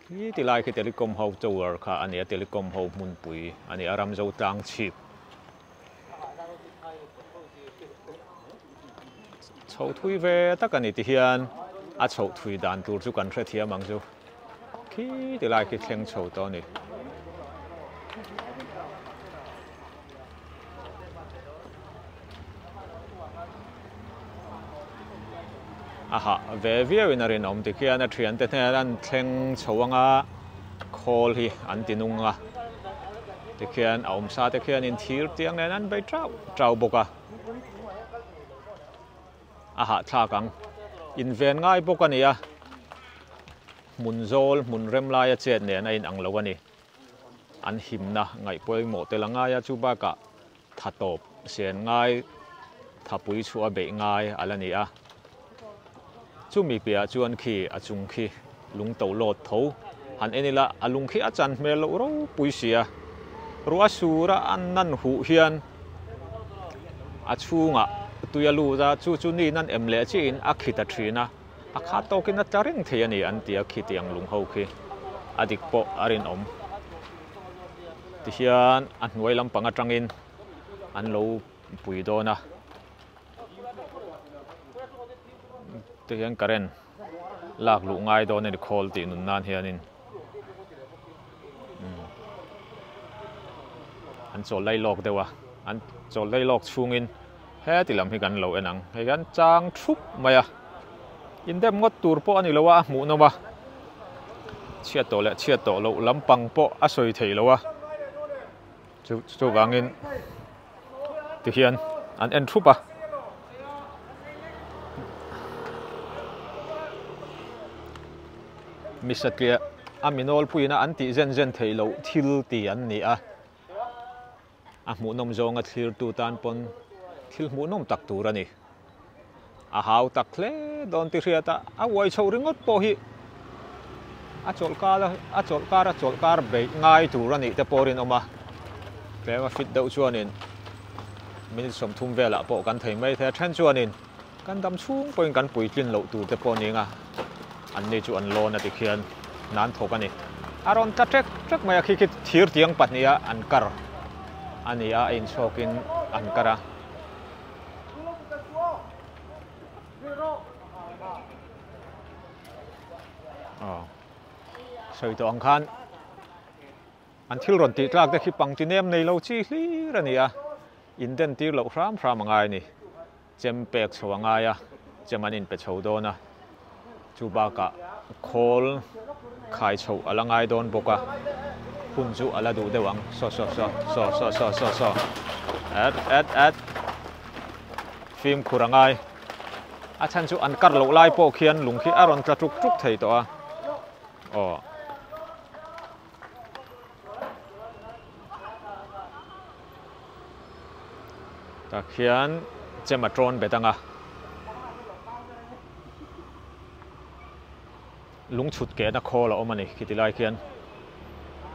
Speaker 1: Khi ti lai khi Telecom ho tower kha a ni a, Telecom ho hmunpui a ni a, Ramzo tlang chhip. Chhoh thui ve tak a ni ti hian a chhoh thui dan tur chu kan hrethiam ang chu. Khi ti lai khi thleng chho tawh a ni. A hah ve viau in a rinawm tikhian a thiante hnen an thleng chho anga khawl hi an ti nung a tikhian a awmsa te khian in thir tiang nen an bei tau tau bawk a a hahthlak ang inven ngai bawk a ni a hmun zawl hmun rem laia chet nen a inang lo a ni. An himna ngaih pawimawh tel a ngai a, chu bakah tha tawp sen ngai, thapui chhuah a beih ngai a la ni a. Chumi piahah chuan khi a chung khi lung to lawt tho han en ila a lung khi a chan hmel loh ropui si a. Ruah sura a nan huh hian a chhungah tui a lut a, chu chu ni nan em leh chiahin a khi ta thin a. A khat tawkin a tla reng thei a ni an ti a, khitiang lung ho khi a dik pawh a rinawm. Tihian a hnuai lampang atangin an lo pui dawn a, tihian current lak luh ngai dawn a ni khawl tih nun nan hianin an chawl lai lawk deuh a, an chawl lai lawk chhungin. Heti lam hi kan lo en ang, hei hian chang thup mai a, indem ngawt tur pawh a ni lo a, a hmuh nawm a, chhiat tawh leh chhiat tawh loh lampang pawh a sawi thei lo a, chu chuvangin tihian an en thup a. Misatliah a mi nawlpuiin a an tih zen zen theih loh thil ti an ni a. A hmuhnawm zawnga thlirtu tan pawn thil hmuhnawm tak tur a ni. A hau tak hle dawn ti hriat a, a uai chhoh ringawt pawh hi a chawlh kar a chawlh kar a chawlh kar beih ngai tur a nih te pawh rinawm a. Tlem a fit deuh chuanin minute 30 velah pawh kan thei mai thei a, then chuanin kan dam chhung pawhin kan puitlin loh tur te pawh ning a, anni chu an lawn a ti khian nan thawk a ni. A rawn tla ṭek ṭek mai a, khi khi thir tiang pahniha an kar a ni a, a inchhawkin an kar a. Aw, sawi tawh ang khan an thil rawn tih tlak te khi pangti nem nei lo chi hlir a ni a, inden tir loh hram hram a ngai a ni. Chem pek chho a ngai a, chem an inpe chho dawn a, chu bakah khawl khai chhoh a la ngai dawn bawk a, hun chu a la duh deuh ang, saw saw saw saw saw saw saw saw at at at fimkhur a ngai, a chhan chu an kar loh lai pawh khian lung khi a rawn tla tuk tuk thei tawh a, aw. Tak hian Chem a trawn bet anga. Lung chhut kehna khawl a awm a ni khiti lai khian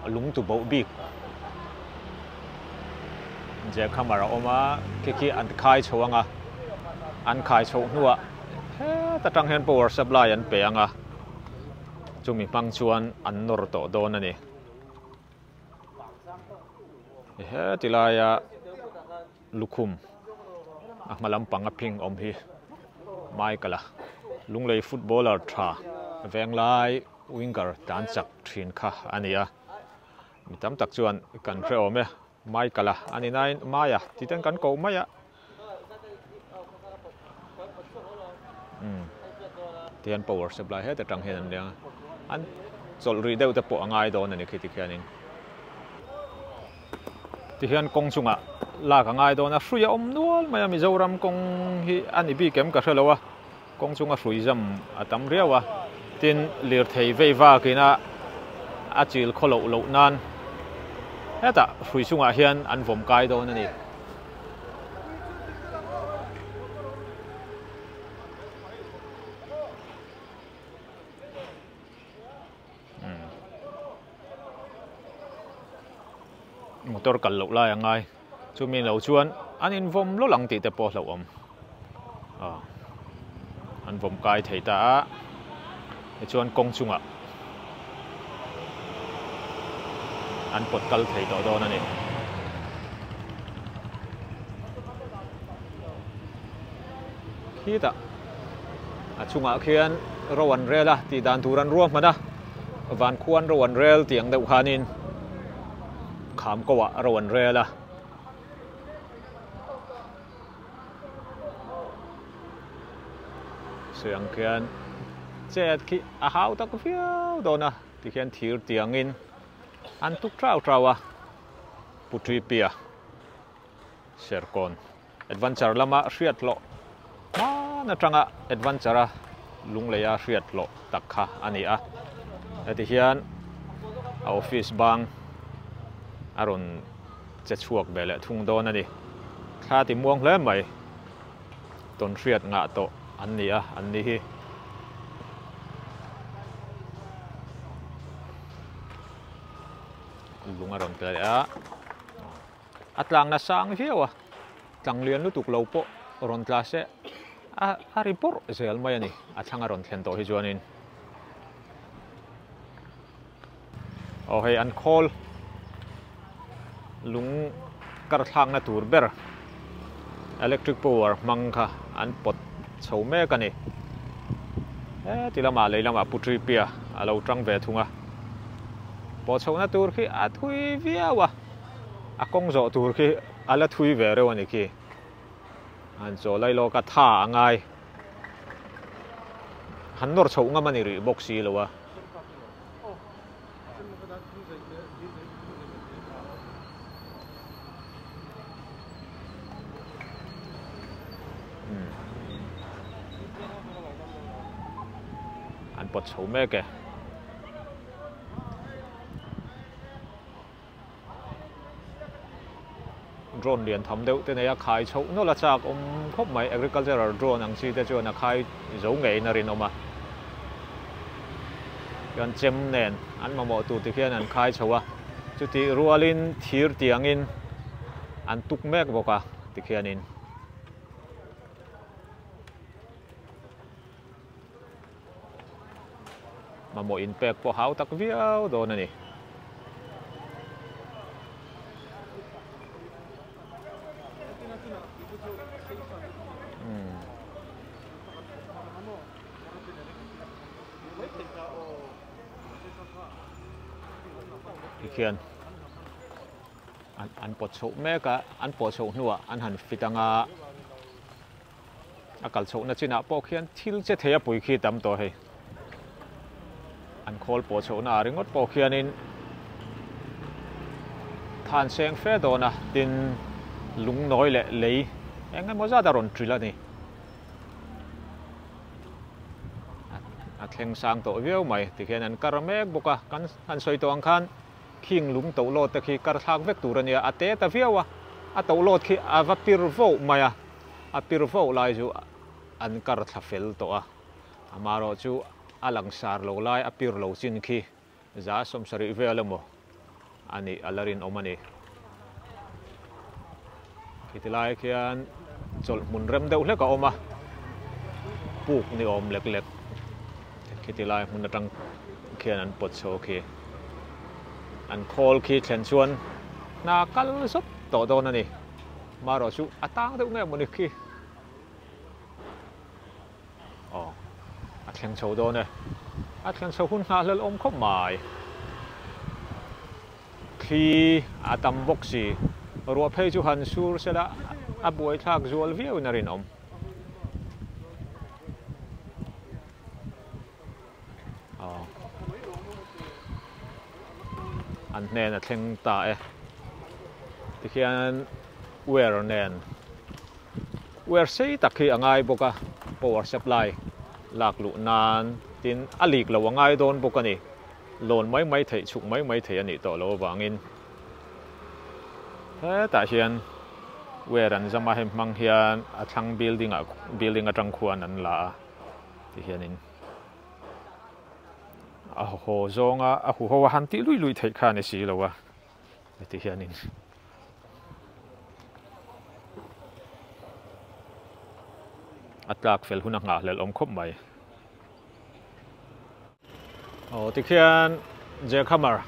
Speaker 1: lung tu boh bik jackhammer a awm a khi khi an khai chho anga an khai chhoh hnuah heta tang hian power supply an pe anga chumi hmang chuan an nawr tawh dawn a ni heti laia lukhum a hma lampang a phing awm hi Michael a Lunglei footballer tha venglai winger tlan chak thin kha a ni a mi tam tak chuan kan hre awm e Michael a a ni nain Maia tih ten kan koh mai a umm tihian power supply heta tang hian an leng a an chawlh rih deuh te pawh a ngai dawn a ni khi tikhianin. Tihian kawng chungah lak a ngai dawn a, hrui a awm nual mai a, Mizoram kawng hi a ni bik em ka hre lo a, kawng chunga hrui zam a tam riau a, tin lirthei vei vakin a a chil khaw loh loh nan hetah hrui chungah hian an vawm kai dawn a ni. Motor kal loh lai a ngai chumi lo chuan an invawm lawlh ang tih te pawh a hlauhawm aw an vawm kai thei ta a tichuan kawng chungah an pawt kal thei tawh dawn a ni. Khitah a chungah khian ro an rel a tih dan tur an ruahman a van khuan ro an rel tih ang deuh khanin kham ko ah ro an rel a. Sawi ang khian chet khi a hau tak viau dawn a tikhian thir tiangin an tuk trau trau a Putripia Serkawn. Adventure lama hriat hlawh hman atanga adventure a lungleia hriat hlawh tak kha a ni a. Heti hian a office bang a rawn che chhuak ve leh thung dawn a ni. Thla ti muang hle mai tawn hriat ngah tawh an ni a, an ni hi. Lung a rawn tla leh a. A tlang na sang viau a, tlang lian lutuk lo pawh rawn tla se a a ri bawrh zel mai a ni, a thlang a rawn thlen tawh hi chuanin. Aw hei an khawl lung kar thlakna tur ber electric power hmang kha an pawt chho mek a ni. Heti lamah lei lamah Putripia a lo tang ve thung a, pawh chhohna tur khi a thui viau a. A kawng zawh tur khi a la thui ve reuh a ni khi. Han chaw lai lawk a tha a ngai. Han nawr chhoh ngam a ni rih bawk si lo a. An pawt chho mek e. Drone lian tham deuh te nei a khai chhoh nawlh a chak awm khawp mai agricultural drone ang chi te chuan a khai zo ngeiin a rinawm a chuan chem nen an mamawh tur ti khian an khai chho a chutih rualin thir tiangin an tuk mek bawk a tikhianin. Mamawh inpek pawh hau tak viau dawn a ni. Tikhian an pawt chhoh mek a, an pawh chhoh hnuah an han fit anga. A kal chhohna chinah pawh khian thil che thei a pui khi tam tawh hei. An khawl pawh chhohna ah ringawt pawh khianin than seng fe dawn a, tin lungnawi leh lei eng emaw zat a rawn ṭil a ni. A thleng sang tawh viau mai tikhian an kar mek bawk a, kan han sawi tawh ang khan khing lung tohlawt te khi kar thlak vek tur a nia, a te ta viau a, a tohlawt khi a va pir voh mai a. A pir fo lai chu an kar thla fel tawh a, amaherawhchu a langsar lo lai a pir lo chin khi 170 vel emaw a nih a la rinawm a ni. Khiti lai khian chawlh hmun rem deuh hlek a awm a, puk ni awm lek lek khiti lai hmun atang khian an pawt chho khi. An khawl khi thlen chuan hna kal zawt tawh dawn a ni. Marawh chu a tang deuh nge mawni khi. Aw, a thleng chho dawn e. A thleng chho hun nghah hlel awm khawp mai. Thli a tam bawk si. Ruah phei chu han sur sela a buaithlak zual viauin a rinawm. Aw, an hnen a thleng ta e. Tikhian wire nen. Wire sei tak hi a ngai bawk a, power supply lak luh nan tin a lik lo a ngai dawn bawk a ni. Lawn mai mai theih chhuk mai mai thei a nih tawh loh avangin hetah hian wire an zam a, hemi hmang hian a thlang building ah building atang khuan an la a tihianin a haw zawnga a huho a han tih luih luih theih kha a ni si lo a. Heti hianin a tlak fel hun a nghahhlelh awm khawp mai. Aw tikhian jackhammer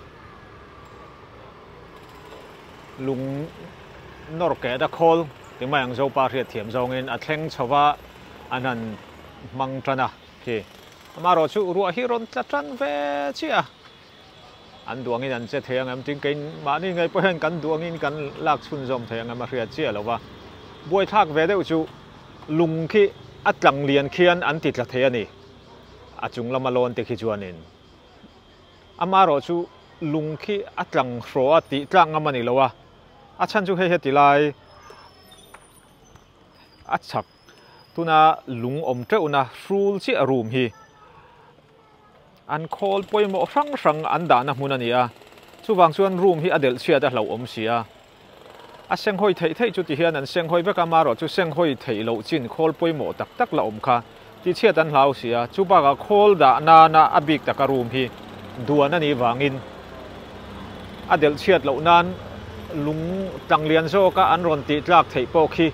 Speaker 1: lung nawr keh ta khawl ti mai ang Zopa hriat thiam zawngin a thleng chho va an han hmang tan a khi. Amaherawhchu chu ruah hi rawn tla tan ve chiah a. An duangin an che thei ang em? Tin, keimahni ngei pawh hian kan duangin kan lak chhunzawm thei ang em a hriat chiah lo va. Buaithlak ve deuh chu lung khi a tlang lian khian an ti tla thei a ni. A chung lama lawn te khi chuanin amaherawh chu lung khi a tlang hraw a tih tlak ngam a ni lo a. A chhan chu hei heti lai a chhak tuna lung awm teuhna hrul chiah room hi An khawl pawimawh hrang hrang an dahna hmun a ni a, chuvang chuan room hi a delh chhiat a hlauhawm si a. A senghawi theih theih chu tihian an senghawi vek a, marawh chu senghawi theih loh chin khawl pawimawh tak tak la awm kha tichhiat an hlau si a, chu bakah khawl dah nana a bik taka room hi duan a nih vangin a delh chhiat loh nan lung tlanglian zawka an rawn tih tlak theih pawh khi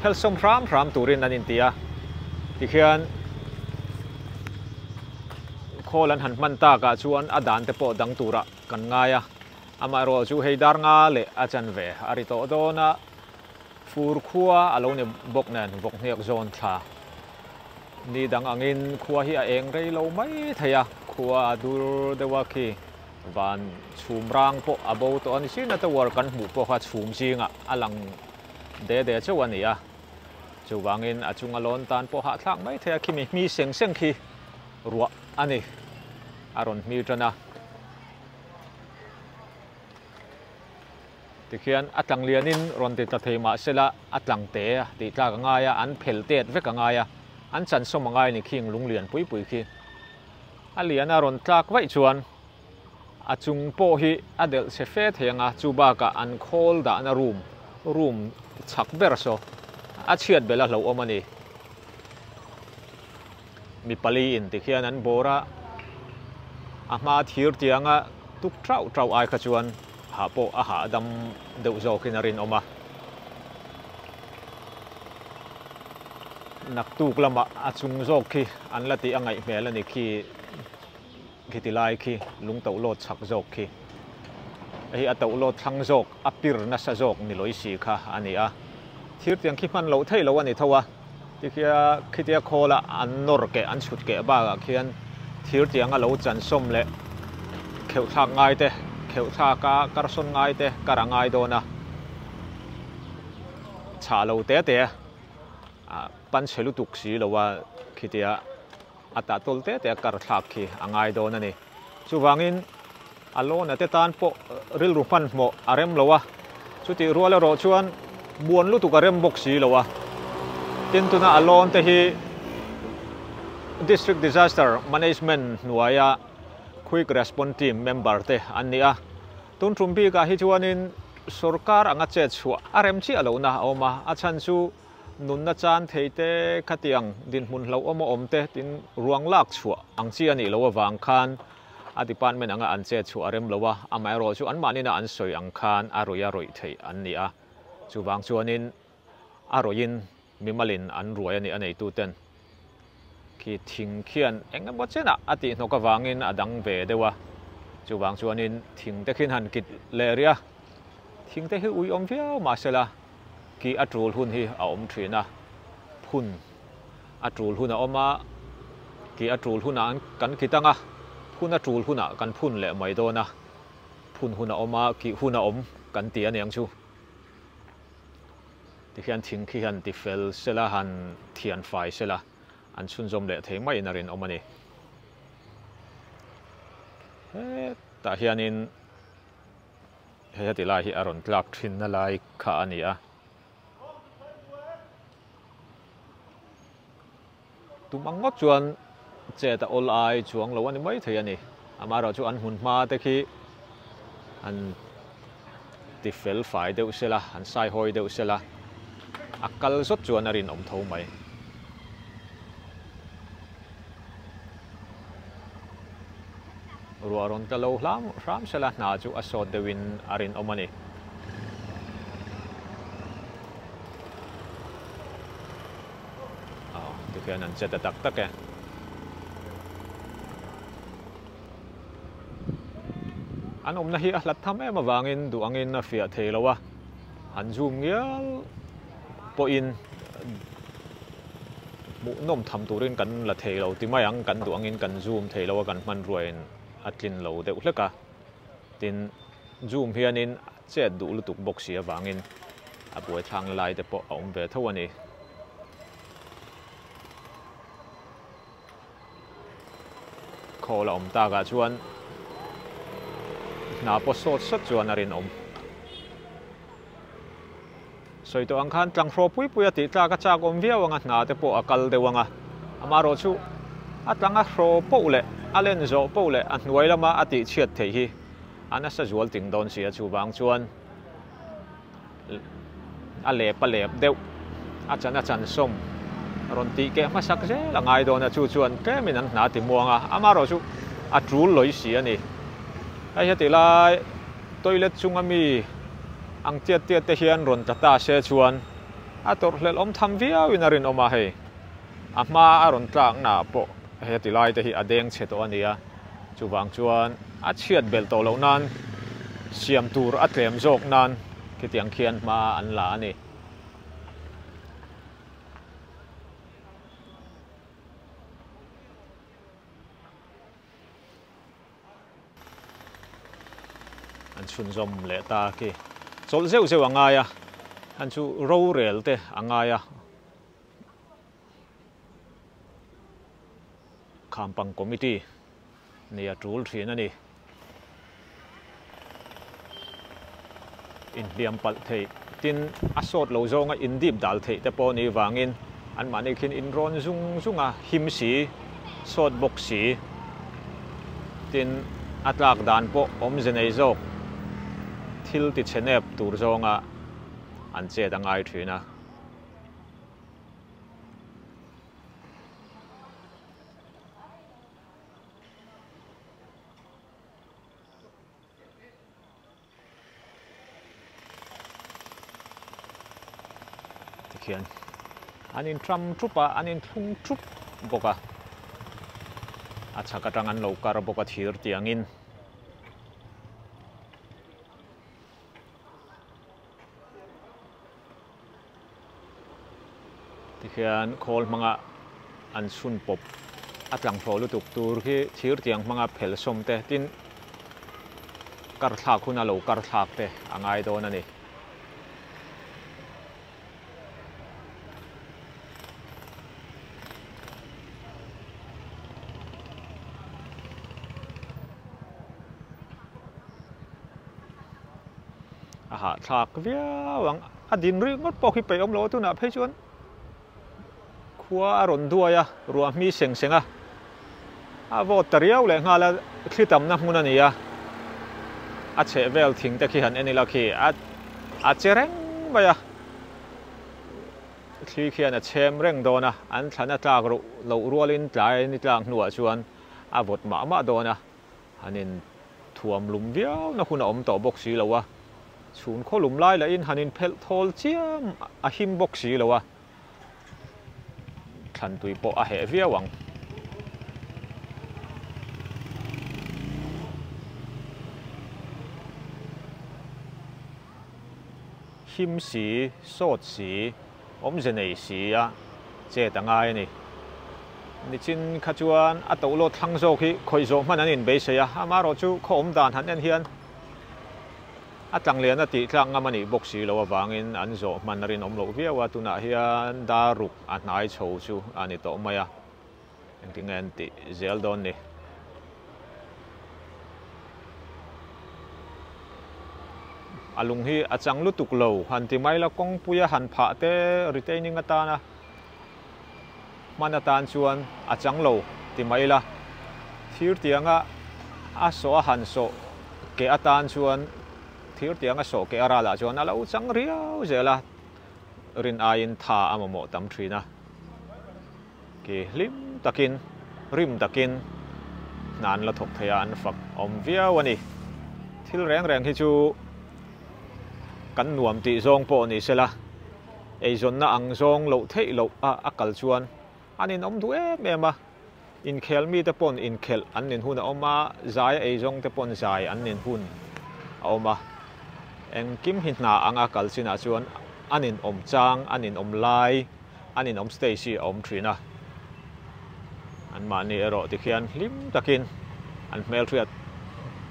Speaker 1: phelsawm hram hram turin an inti a, tikhian. Khawl an han hman takah chuan a dan te pawh dang turah kan ngai a, amaherawh chu hei dar nga leh a chanve a ri tawh dawn a, fur khua a lo ni bawk nen vawkhniak zawn thla ni dang angin khua hi a eng rei lo mai thei a, khua a dur deuh a khi van chhum rang pawh a bo tawh a ni sin a, tower kan hmuh pawh kha chhum zingah a lang de de chauh a ni a. Chuvangin a chunga lawn tan pawh hahthlak mai thei a, khimi hmi seng seng khi ruah a ni, a rawn hmi tan a. Tikhian a tlang lianin rawn ti tla thei mah sela a tlang te a tih tlak a ngai a, an phel tet vek a ngai a, an chansawm a ngai a ni khing lung lian pui pui khi. A lian a rawn tlak vaih chuan a chung pawh hi a delh chhe fe thei ang a, chu bakah an khawl dahna room, room chhak ber saw a chhiat belh a hlauhawm a ni. Mi pali in tikhian an bawr a, a hma thir tianga tuk tauh tauh ai kha chuan hah pawh a hahdam deuh zawkin a rinawm a. Naktuk lamah a chung zawk khi an la tih a ngaih hmel a ni khi. Khiti lai khi lung toh lawt chhak zawk khi hei a toh lawt thlang zawk a pir nasa zawk ni lawih si kha a ni a, thir tiang khi hman loh theih loh a ni tho a, tikhian khitia khawla an nawr keh an chhut keh bakah khian thir tiang a lo chan sawm leh kheuh thlak ngai te kheuh thlak a kar sawn ngai te kar a ngai dawn a, chhah lo te te a pan chhe lutuk si lo a khitia. A tah tawl te te a kar thlak khi a ngai dawn a ni. Chuvangin a lawn a te tan pawh rilru hmanhmawh a rem lo a, chutih rual erawh chuan muan lutuk a rem bawk si lo a. Tin, tuna a lawn te hi District Disaster Management hnuaia Quick Response Team member te an ni a. Tun tum bikah hi chuanin sorkar anga chet chhuah a rem chiah lohna a awm a, a chhan chu. Nunna chan thei te khatiang dinhmun hlauhawm a awm te tin ruang lak chhuah ang chi a nih loh avang khan a department anga an chet chhuah a rem lo a, amaherawh chu anmahnina an sawi ang khan a rawih a rawih theih an ni a, chuvang chuanin a rawih-in mimalin an ruai a nih a neituten khi thing khian eng emaw chenah a tihhnawk avangin a dang ve deuh a, chuvang chuanin thing te khin han kit leh rih a, thing te hi uiawm viau mahsela Kih a tul hun hi a awm thin a, phun a tul hun a awm a, kih a tul hunah kan kit ang a, phun a tul hunah kan phun leh mai dawn a, phun hun a awm a, kih hun a awm kan ti a niang chu. Tikhian thing khi han ti fel sela, han thian fai sela, an chhunzawm leh thei maiin a rinawm a ni. Hetah hianin. Hei heti lai hi a rawn tlak thinna lai kha a ni a. Tum ang ngawt chuan chet a awl ai chuang lo a ni mai thei a ni. Amaherawh chu an hmun hma te khi an ti fel fai deuh sela, an saihawi deuh sela, a kal zawt chuan a rinawm tho mai. Ruah rawn tla lo hlam hram sela hna chu a sawt deuhin a rinawm a ni. Aw, tikhian an che ta tak tak e. An awmna hi a hlat tham em avangin duh angin a fiah thei lo a, han zoom ngial pawhin Hmuhnawm tham turin kan la thei lo ti mai ang, kan duh angin kan zoom thei lo a, kan hmanruain a tlin lo deuh hlek a. Tin, zoom hianin a chet duh lutuk bawk si avangin a buaithlangna lai te pawh a awm ve tho a ni. Khawl a awm takah chuan hna pawh sawt sawt chuan a rinawm. Sawi tawh ang khan tlanghraw pui pui a tih tlak a chak awm viau ang a, hna te pawh a kal deuh ang a. Amaherawh chu a tlang a hraw poh leh a len zawh poh leh a hnuai lama a tih chhiat theih hi a nasa zual ting dawn si a, chuvang chuan a lep a lep deuh, a chan a chan sawm rawn tih keh hmasak zel a ngai dawn a, chu chuan tlemin an hna ti muang a, amaherawh chu a tul lawi si a ni. Hei heti lai toilet chunga mi ang tiat tiat te hian rawn tla ta se chuan a tawrhhlelh awm tham viau in a rinawm a, hei a hma a rawn tlak na ah pawh heti lai te hi a deng chhe tawh a ni a, chuvang chuan a chhiat belh tawh loh nan siam tur a tlem zawk nan khitiang khian hma an la a ni. An chhunzawm leh ta khi chawlh zeuh zeuh a ngai a, an chu rorel te a ngai a. Khampang committee nia tul thin a ni. Inhliam palh theih tin a sawt lo zawnga indip dal theih te pawh ni vangin anmahni khin inrawn zung zung a, him si, sawt bawk si tin a tlak dan pawh awmze nei zawk thil ti chhe nep tur zawnga an chet a ngai thin a. Tikhian an intram thup a, an inthlung thup bawk a, a chhak atang an lo kar bawk a thir tiangin. Tikhian khawl hmanga an chhun pawp a tlang hlawh lutuk tur khi thir tiang hmanga phel sawm te tin kar thlak huna lo kar thlak te a ngai dawn a ni. A hahthlak viau ang. A din rik ngawt pawh khi peih awm lo a tunah phei chuan khua a rawn duai a, ruah hmi seng seng a, a vawt ta riau leh nghal a, thli tamna hmun a ni a, a chheh vel thing te khi han en ila khi a a che reng mai a. Thli khian a chhem reng dawn a, an thlan a tlak loh rualin tlai ni tlak hnuah chuan a vawt mah mah dawn a, han in thuam lum viau na hun a awm tawh bawk si lo a, chhun khaw lum lai lahin han in phelh thawl chiam a him bawk si lo a, thlan tui pawh a heh viau ang. Him si, sawt si, awmze nei si a chet a ngai a ni. Nichin kha chuan a tohlawt thlang zawk hi khawih zawh hman an inbeisei a, amaherawhchu khaw awm dan han en hian a tlanglian a tih tlak ngam a nih bawk si loh avangin an zawh hman a rinawm loh viau a, tunah hian dar ruk a hnai chho chu a ni tawh mai a, engtin nge an tih zel dawn ni. A lung hi a chang lutuk lo, han ti mai la kawngpuia han phah te retaining atana hman atan chuan a chang lo ti mai la, thir tianga a sawh a han sawh keh atan chuan thir tianga sawh keh a ralah chuan a lo chang riau zel a, rin aiin tha a mamawh tam thin a. Ki hlim takin, rim takin hna an la thawk thei a, an fak awm viau a ni. Thil reng reng hi chu kan nuam tih zawng pawh ni sela, eizawnna ang zawng loh theih loh a a kal chuan an inawm duh em em a. Inkhel mite pawn inkhelh an nin hun a awm a, zai a eizawng te pawn zai an nin hun a awm a. Engkim hi hna anga kal chinah chuan an inawm chang, an inawm lai, an inawm stage hi a awm thin a. Anmahni erawh tikhian hlim takin an hmelhriat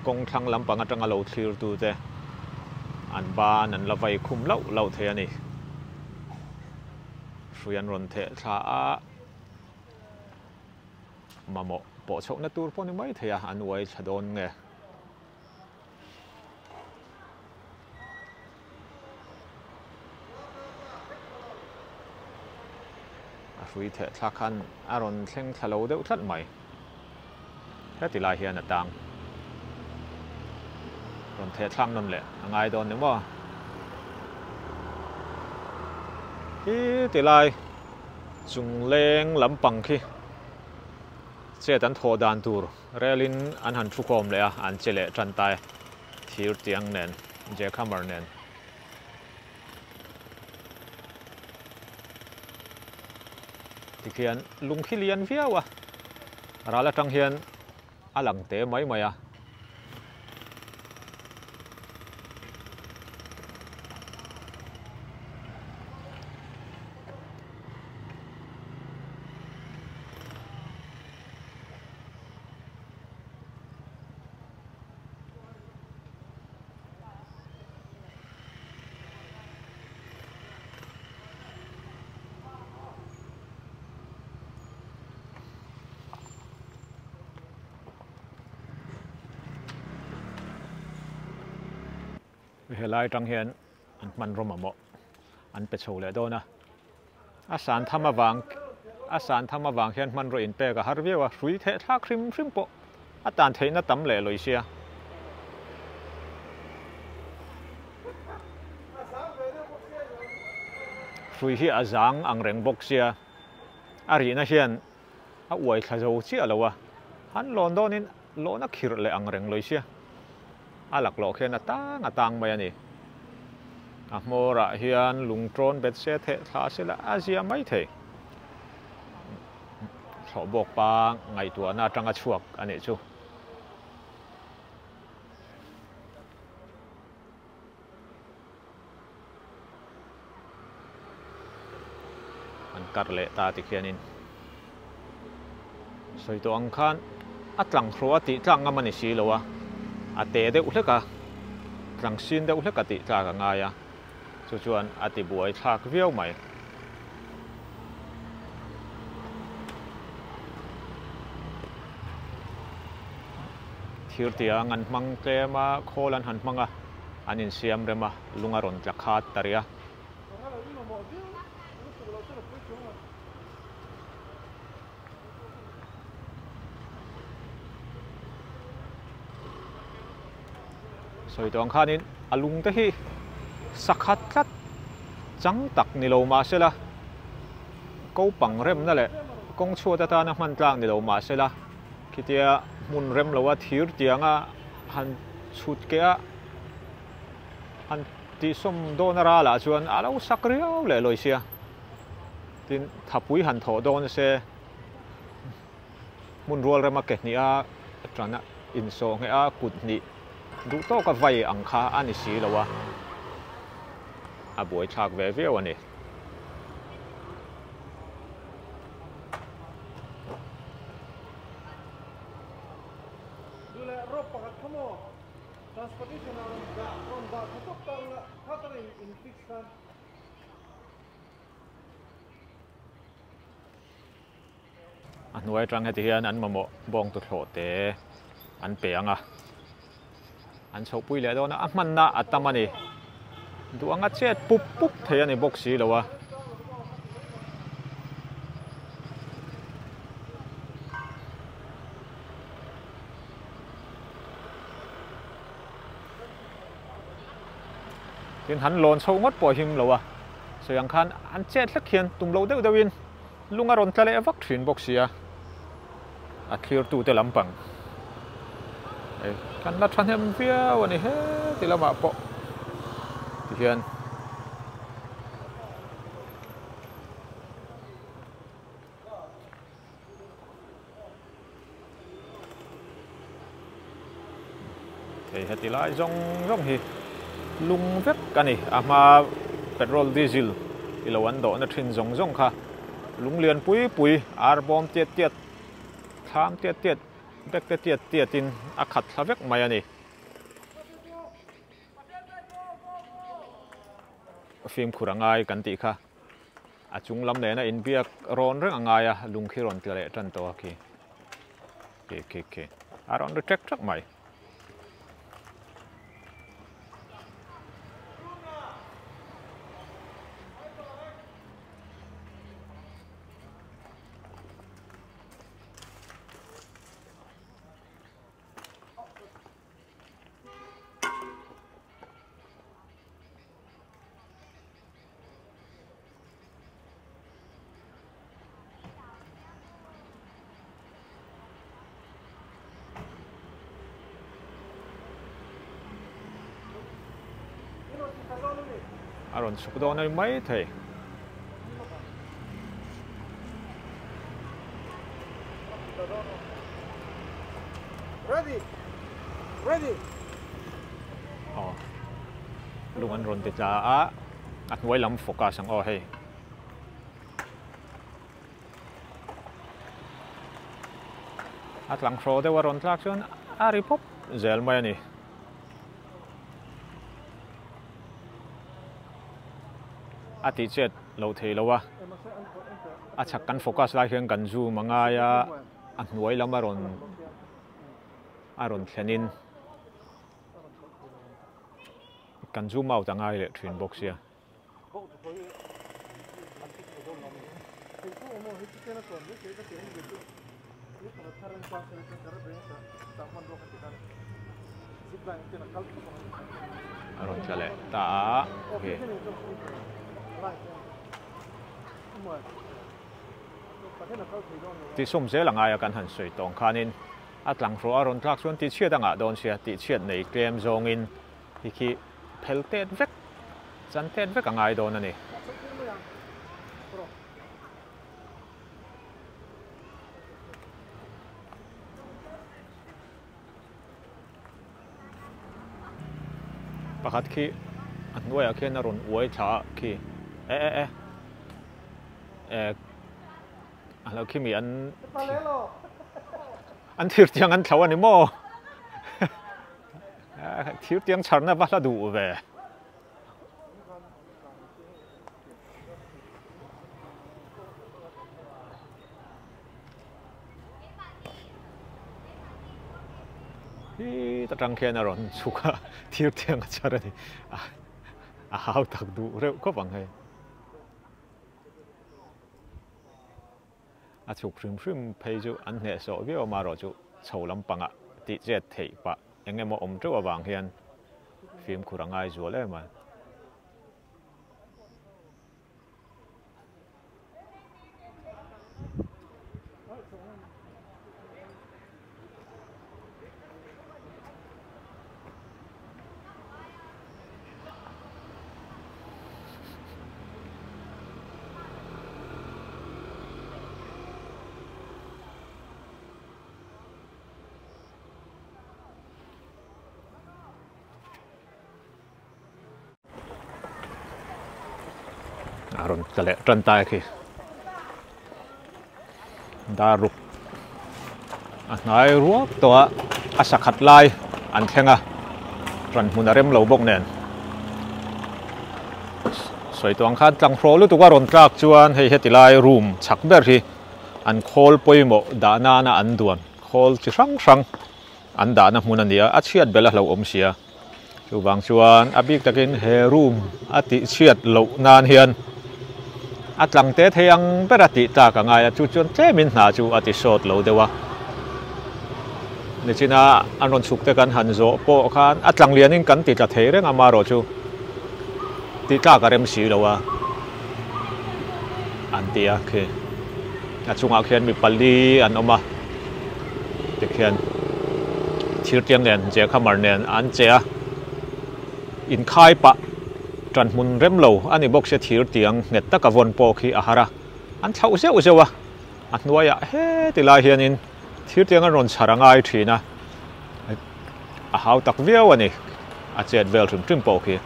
Speaker 1: kawng thlang lampang atanga lo thlirtute an ban an la vai khum lauh lauh thei a ni. Hrui an rawn theh thla a, mamawh pawh chhohna tur pawh ni mai thei a, an uai thla dawn nge. A hrui theh thlak khan a rawn thleng thla lo deuh tlat mai. Heti lai hian a tang. Rawn theh thlak nawn leh a ngai dawn ni maw? Hi ti lai chung leng lampang khi chet an thawh dan tur Relin an han thukhawm leh a, an che leh tan ta e. Thir tiang nen, jackhammer nen. Tikhian lung khi lian viau a, ral atang hian a lang te mai mai a. Helai atang hian an hmanraw mamawh an pe chho leh dawn a. A san tham avang a san tham avang hian hmanraw inpek a har viau a, hrui theh thlak hrim hrim pawh a tan theihna tam leh lawi sia. Hrui hi a zang ang reng bawk sia, a rihna hian a uai thla zo chiah lo a, han lawn dawnin lawn a khirh leh ang reng lawi sia. A laklawh khian a tang a tang mai a ni. A hmawrah hian lungṭawn bet se theh thla sela a zia mai thei. Thlawh bawk pa ngaihtuahna atanga chhuak a nih chu. An kar leh ta tikhianin sawi tawh ang khan a tlang hruah a tih tlak ngam a ni si lo a, a te deuh hlek a, tlang sin deuh hlek a tih tlak a ngai a, chu chuan a ti buai thlak viau mai. Thir tiang an hmang tlem a, khawl an han hmang a, an insiam rem a, lung a rawn tla khat ta rih a. Sawi tawh ang khanin a lung te hi sakhat tlat chang tak ni lo mahsela Ko pang remna leh kawng chhuat atana hman tlak ni lo mah sela, khitia hmun rem loa thir tianga han chhut keh a, han tihsawm dawn a ralah chuan a lo sak riau leh lawi sia. Tin, thapui han thawh dawn se hmun rual rema ke hnih a tan a insawh ngheh a, kut hnih duh tawka vai ang kha a ni si lo a, a buaithlak ve viau a ni. A hnuai atang heti hian an mamawh bawng tuthlawh te an pe ang a, an chhohpui leh dawn a, a hmanna a tam a ni. Duh anga chet pup pup thei a ni bawk si lo a. Tin han lawn chhoh ngawt pawh a him lo a, sawi ang khan an chet hlek hian tum lo deuh deuhin lung a rawn tla leh vak thin bawk si a, a thlirtute lampang hei kan la thahnem viau a ni heti lamah pawh tihian. Hei heti lai zawng zawng hi lung vek a ni. A hma petrol diesel i lo an dawhna thin zawng zawng kha lung lian pui pui ar bawm tiat tiat thlam tiat tiat bek te tiat tiat in a khat thla vek mai a ni. Fimkhur a ngai kan tih kha. A chung lam nena inbiak rawn reng a ngai a, lung khi rawn tla leh tan tawh a khi. Khi khi khi. A rawn ri ṭek ṭek mai. A rawn chhuk dawn a ni mai thei.
Speaker 3: Ready! Ready!
Speaker 1: Aw. Lung an rawn ti tla a, a hnuai lam focus ang aw hei. A tlang hraw deuh a rawn tlak chuan a ri pawp zel mai a ni. A tih chet loh thei lo a, a chhak kan focus lai hian kan zoom a ngai a, a hnuai lam a rawn a rawn thlenin. Kan zoom out a ngai leh thin bawk sia. A rawn tla leh ta a, okay. Tihsawm zel a ngai a kan han sawi tawng khanin. A tlangruah a rawn tlak chuan tihchhiat a ngah dawn sia, tihchhiat nei tlem zawngin hi khi phel tet vek, chan tet vek a ngai dawn a ni. Pakhat khi a hnuaiah khian a rawn uai thla a khi e e e e. A lo khi mi an an thir tiang an thlo a ni maw? Thir tiang chharna va hla duh ve. Hi ta tang khian a rawn chhuk a, thir tiang a chhar a ni. A hau tak duh reuh khawp ang hei. A chhuk hrim hrim phei chu an hnehsawh viau amaherawh chu chho lampangah tih chet theih pah eng emaw awm teuh avang hian fimkhur a ngai zual em a. A rawn tla leh tan ta e khi. Dar ruk a hnai ruak tawh a, a sakhat lai an thleng a, ran hmun a rem lo bawk nen. Sawi tawh ang khan tlanghraw lutuk a rawn tlak chuan hei heti lai room chhak ber hi an khawl pawimawh dah nana an duan khawl chi hrang hrang an dahna hmun a ni a, a chhiat belh a hlauhawm sia. Chuvang chuan a bik takin he room a tih chhiat loh nan hian a tlang te thei ang ber a tih tlak a ngai a, chu chuan tlemin hna chu a ti sawt lo deuh a. Nichina an rawn chhuk te kan han zawh pawh khan a tlang lianin kan ti tla thei reng a, amaherawh chu tih tlak a rem si lo a an ti a khi. A chungah khian mi pali an awm a, tikhian thir tiang nen jackhammer nen an che a, inkhai pah tan hmun rem lo a ni bawk sia thir tiang nghet taka vawn pawh khi a har a, an thlauh zeuh zeuh a, a hnuaiah heti lai hianin thir tiang an rawn chhar a ngai thin a, a hau tak viau a ni, a chet vel hrim hrim pawh khi.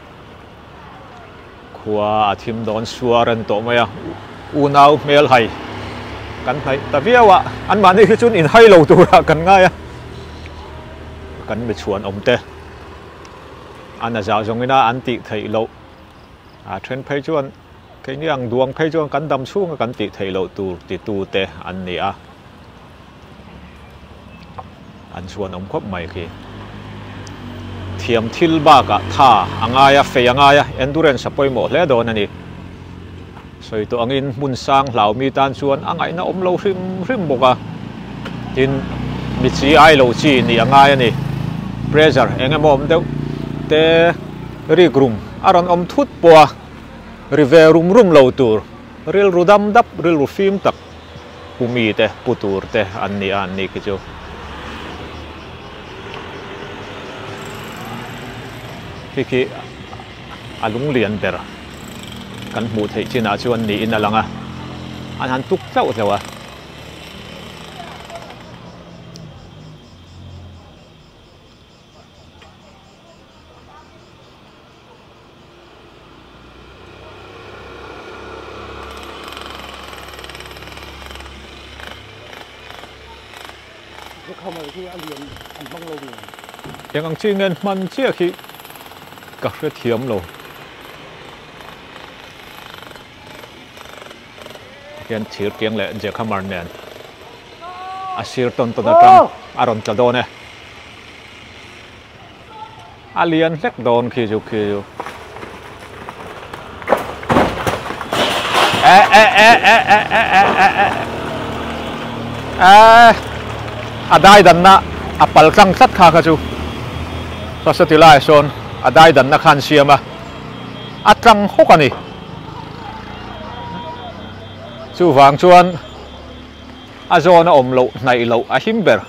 Speaker 1: Khua a thim dawn suar a ni tawh mai a, unau hmel hai kan hnaih ta viau a, anmahni hi chuan inhai lo turah kan ngai a, kan mi chhuan awm te an a zah zawngin a an tih theih loh a then phei chuan keini ang duang phei chuan kan dam chhunga kan tih theih loh tur titu te an ni a. An chhuan awm khawp mai khi. Thiam thil bakah tha a ngai a, fei a ngai a, endurance a pawimawh hle dawn a ni. Sawi tawh angin hmun sang hlau mi tan chuan a ngaihna awm lo hrim hrim bawk a. Tin, mi chi ai lo chi nih a ngai a ni. Pressure eng emaw awm deuh te rik rum a rawn awm thut pawh a, ri ve rum rum lo tur, rilru dam dap, rilru fim tak. Pu mi te, pu tur te an ni a an ni khi chu. Khi khi a lung lian ber kan hmuh theih chinah chuan niin a lang a, an han tuk hlauh hlauh a. Eng ang chi ngen hman chiah khi ka hrethiam lo. Hian thir tiang leh jackhammer nen a sir tawn tawn atang a rawn tla dawn e. A lian hlek dawn khi chu khi chu. E e e e e e e e e e a dai danna a pal tlang tlat kha kha chu Saraswati lai sawn a dai danna khan siam a a tlang hawk a ni chuvang chuan a zawn a awm loh hnaih loh a him ber.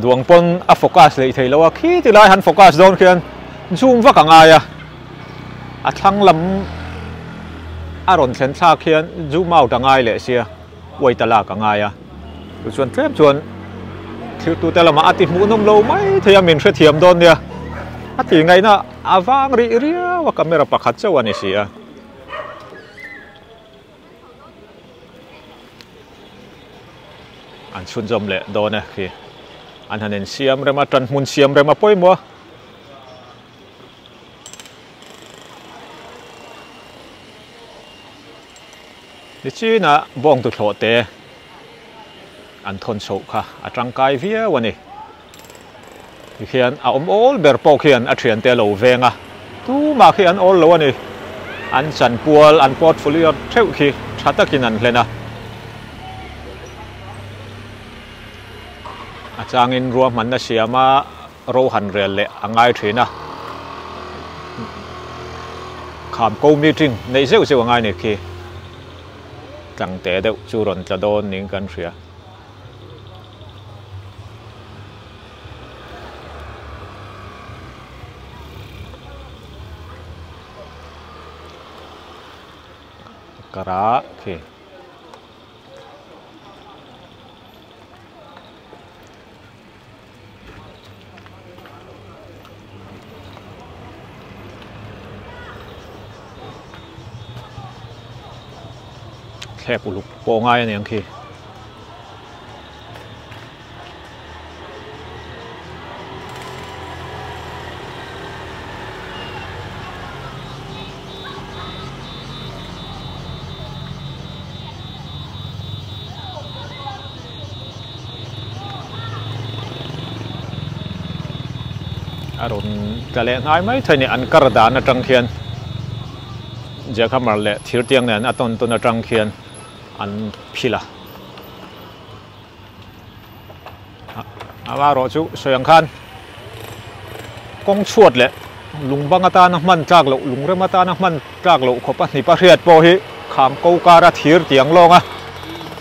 Speaker 1: Duang pawn a focus leh thei lo a, khi ti lai han focus dawn khian zoom vak a ngai a, a thlang lam a rawn thlen thlak hian zoom out a ngai leh sia, uai ta lak a ngai a, chu chuan tlem chuan thirtute lamah a ti hmuhnawm lo mai thei a, min hrethiam dawn nia, a ti ngaihna a vang rih riau a, camera pakhat chauh a ni si a. An chhunzawm leh dawn e khi. An han insiam rem a, tan hmun siam rem a pawimawh a. Nichinah bawng tuthlawh te an thawn chhoh kha a tangkai viau a ni. Tikhian a awm awl ber pawh khian a thiante a lo veng a, tumah khi an awl lo a ni. An chanpual, an portfolio theuh khi tha takin an hlen a. A changin ruahmanna siama ro han rel leh a ngai thin a. Kham ko meeting neih zeuh zeuh a ngai ni khi. Tlangte deuh chu rawn tla dawn niin kan hria. Kara khi. Thlek uluk pawh ngai a ni ang khi. A rawn tla leh hnai mai thei a ni an kar dan atang khian jackhammer leh thir tiang nen a tawn tawn atang khian an phil a amaherawh chu sawi ang khan kawng chhuat leh lung bang atana hman tlak loh lung rem atana hman tlak loh khawp a hnip a hriat pawh hi kham ko kara thir tiang lawng a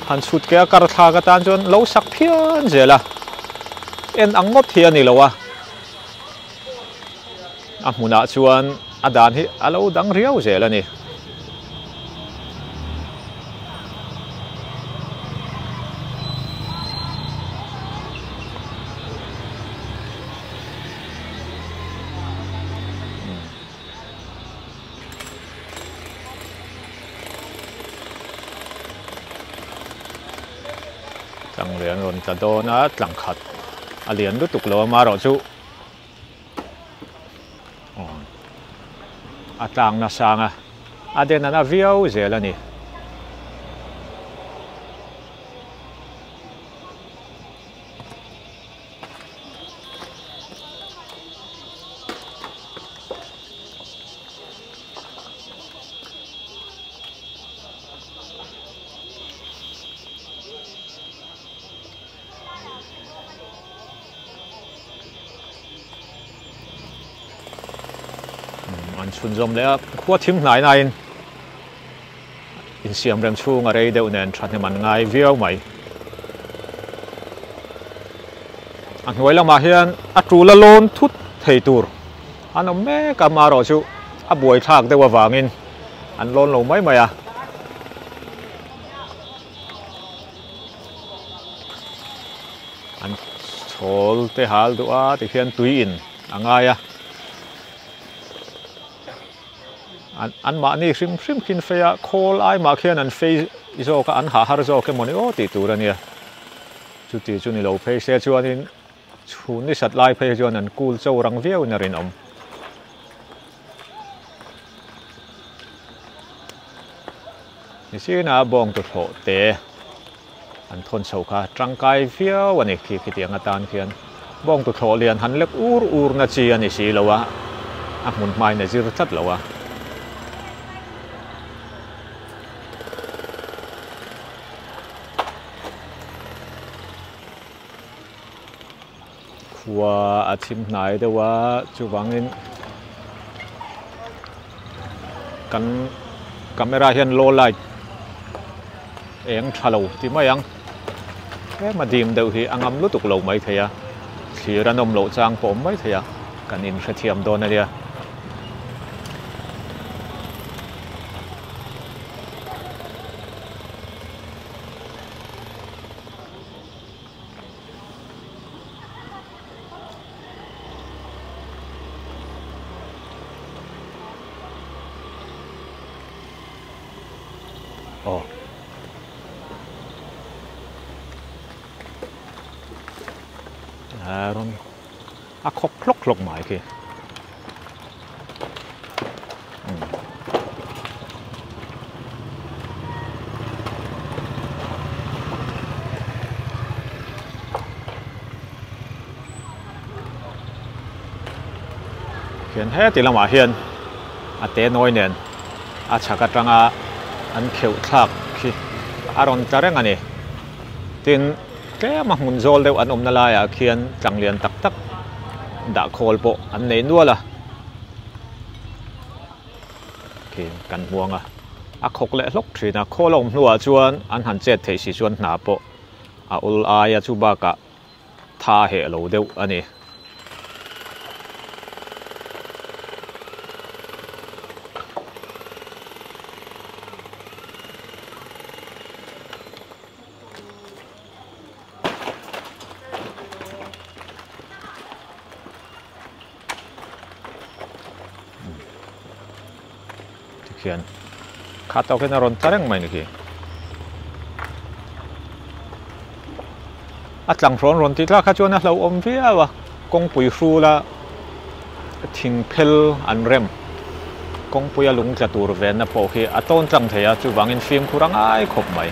Speaker 1: han chhut ke a kar thlak atan chuan lo sak phian zel a en ang ngawt hi a ni lo a a hmunah chuan a dan hi a lo dang riau zel a ni. Tlang lian rawn tla dawn a, tlang khat a lian lutuk lo a marawh chu a tlang nasang a, a den a na viau zel a ni. An chhunzawm leh a, khua thim hnai naiin insiam rem chhung a rei deuh nen thahnem an ngai viau mai. A hnuai lamah hian a tul a lawn thut thei tur an awm mek a, amaherawh chu a buaithlak deuh avangin an lawn lo mai mai a. An chhawl te hal duh a tikhian tui in a ngai a. An an mahni hrim hrim khin fei a, khawl ai mah khian an fei zawk a, an hah har zawk emawni aw tih tur a nia. Chuti chu ni lo phei se chuanin chhun ni sat lai phei chuan an kul cho rang viau in a rinawm. Ni sina bawng tuthlawh te an thawn chho kha tangkai viau a ni khi khitiang atan khian bawng tuthlawh lian han lek ur ur na chi a ni si lo a, a hmun hmain a zir tlat lo a. Khua a chim hnai deuh a, chuvangin kan camera hian low light eng tha lo ti mai ang tlem a dim deuh hi a ngam lutuk lo mai thei a, thlir a nawm loh chang pawh awm mai thei a, kan inhrethiam dawn a nia. Aw. A rawn a khawk hlawk hlawk mai khi. Khian heti lamah hian a te nawi nen a chhak atanga an kheuh thlak khi a rawn tla reng a ni. Tin, tlem a hmun zawl deuh an awmna laiah khian tlang lian tak tak dah khawl pawh an nei nual a. Khi kan hmuang a, a khawk leh hlawk thin a, khawl a awm hnuah chuan an han chet theih si chuan hna pawh a awl aia chu bakah tha heh lo deuh a ni. Tikhian kha tawkin a rawn tla reng mai ni khi. A tlang hrawn rawn tih tlak kha chuan a hlauhawm viau a, kawngpui hrula thing phel an rem. Kawngpuia lung tla tur venna pawh khi a tawn tlang thei a, chuvangin fimkhur a ngai khawp mai.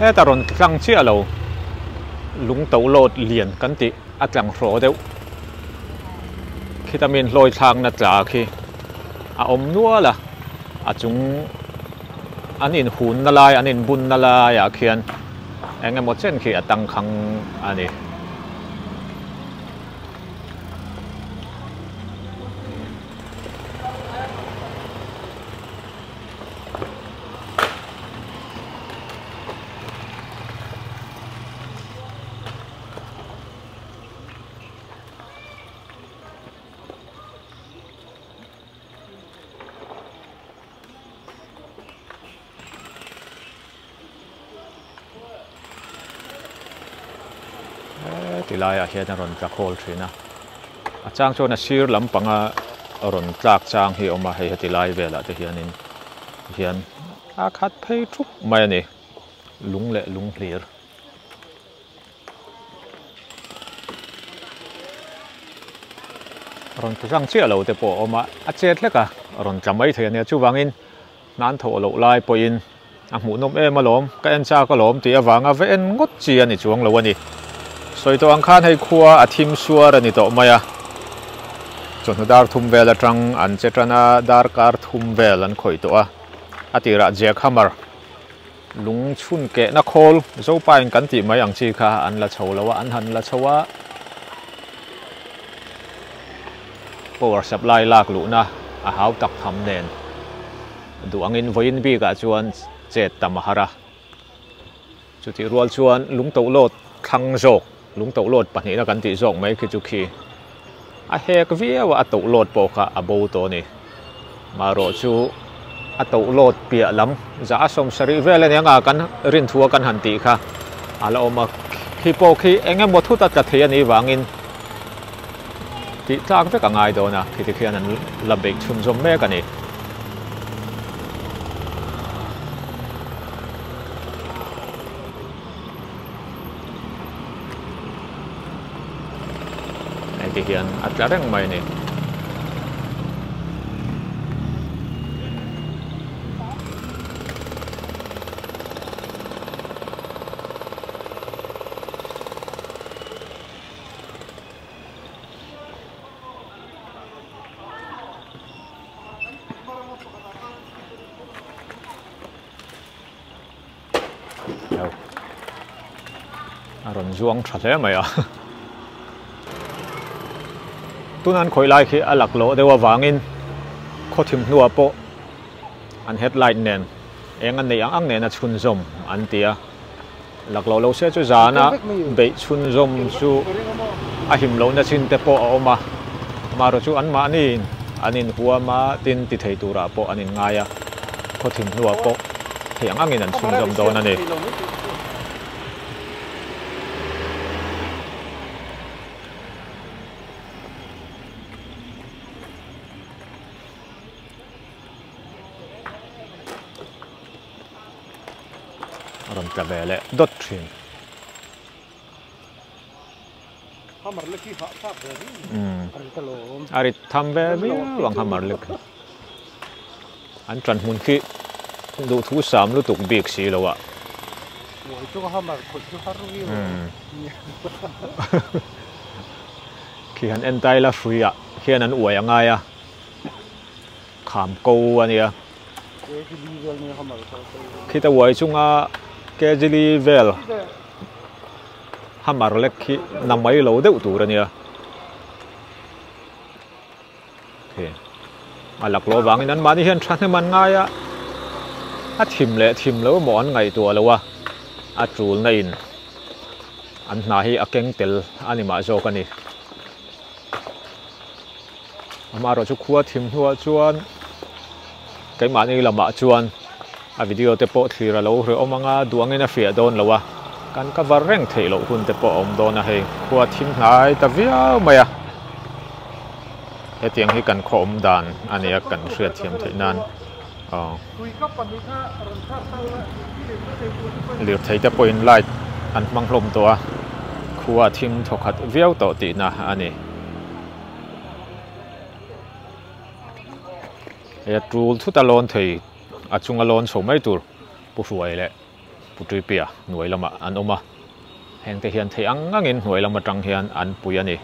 Speaker 1: Heta rawn tlang chiah lo lung to lawt lian kan tih a tlang hraw deuh khita min hlawi thlakna tla khi a awm nual a a chung an inhunna lai an inbunna laiah khian eng emaw chen khi a tangkhang a ni. Ti laiah hian a rawn tla khawl thin a a chang chuan a sir lampanga rawn tlak chang hi a awm a hei heti lai velah te hianin hian a khat phei thup mai a ni lung leh lung hlir. Rawn tla tlang chiah lo te pawh a awm a a chet hlek a rawn tla mai thei a nia chuvangin hnan thawh loh lai pawhin a hmuhnawm em alawm ka en chak alawm tih avanga va en ngawt chi a ni chuang lo a ni. Sawi tawh ang khan hei khua a thim suar a ni tawh mai a chawhnu dar thum vel atang an che tan a darkar thum vel an khawih tawh a a tirah jack hammer Lung chhun kehna khawl Zopain kan tih mai ang chi kha an la chho lo a, an han la chho a, power supply lak luhna a hau tak tham nen duh angin vawiin bikah chuan chet tam a har a. Chutih rual chuan lung tohlawt thlang zawk, lung tohlawt pahnihna kan tih zawk mai khi chu khi a hek viau a, a tohlawt pawh kha a bo tawh a ni. Marawh chu a tohlawt piah lam za a sawmsarih vel ania nga kan rin thu a kan han tih kha a la awm a, khi pawh khi eng emaw thut a tla thei a nih vangin tih tlak vek a ngai dawn a, khiti khian an la beih chhunzawm mek a ni. Hei ti hian a tla reng mai a ni. A rawn zuang tha hle mai a. Tuna an khawih lai khi a laklawh deuh avangin khaw thim hnuah pawh an headlight nen eng a neih ang ang nen a chhunzawm an ti a. Laklawh lo se chu zana beih chhunzawm chu a him lohna chin te pawh a awm a. Amaherawhchu chu anmahniin an inhuam a, tin ti thei turah pawh an inngai a, khaw thim hnuah pawh thei ang angin an chhunzawm dawn a ni. A rawn tla ve leh dawt thin. A rit tham ve viau ang hammer lek hi. An ṭan hmun khi duhthu sam lutuk bik si lo a. Khi han en taila hruiah khian an uai a ngai a, kham ko a nia. Khita uai chunga kejili vel hammer lek khi na mai lo deuh tur a nia. Khi a laklawh vangin an mahni hian thahnem an ngai a, a thim leh thim lo emaw an ngaihtuah lo a, a tulna in an hna hi a keng tel a ni mah zawk a ni. Amaherawhchu khua thim hnuah chuan keimahni lamah chuan. A video te pawh thlir a lo hreh awm anga duangin a fiah dawn lo a, kan cover reng theih loh hun te pawh a awm dawn a hei khua thim hnai ta viau mai a. Hetiang hi kan khaw awm dan a nia kan hriat thiam theih nan aw lirthei te pawhin light an hmang hlawm tawh a, khua thim thawkhat viau tawh tihna a ni. Hei a tul thut a lawn thei a chunga lawn chho mai tur Pu Hruai leh Pu Tuipia hnuai lamah an awm a, hengte hian thei ang angin hnuai lam atang hian an pui a ni.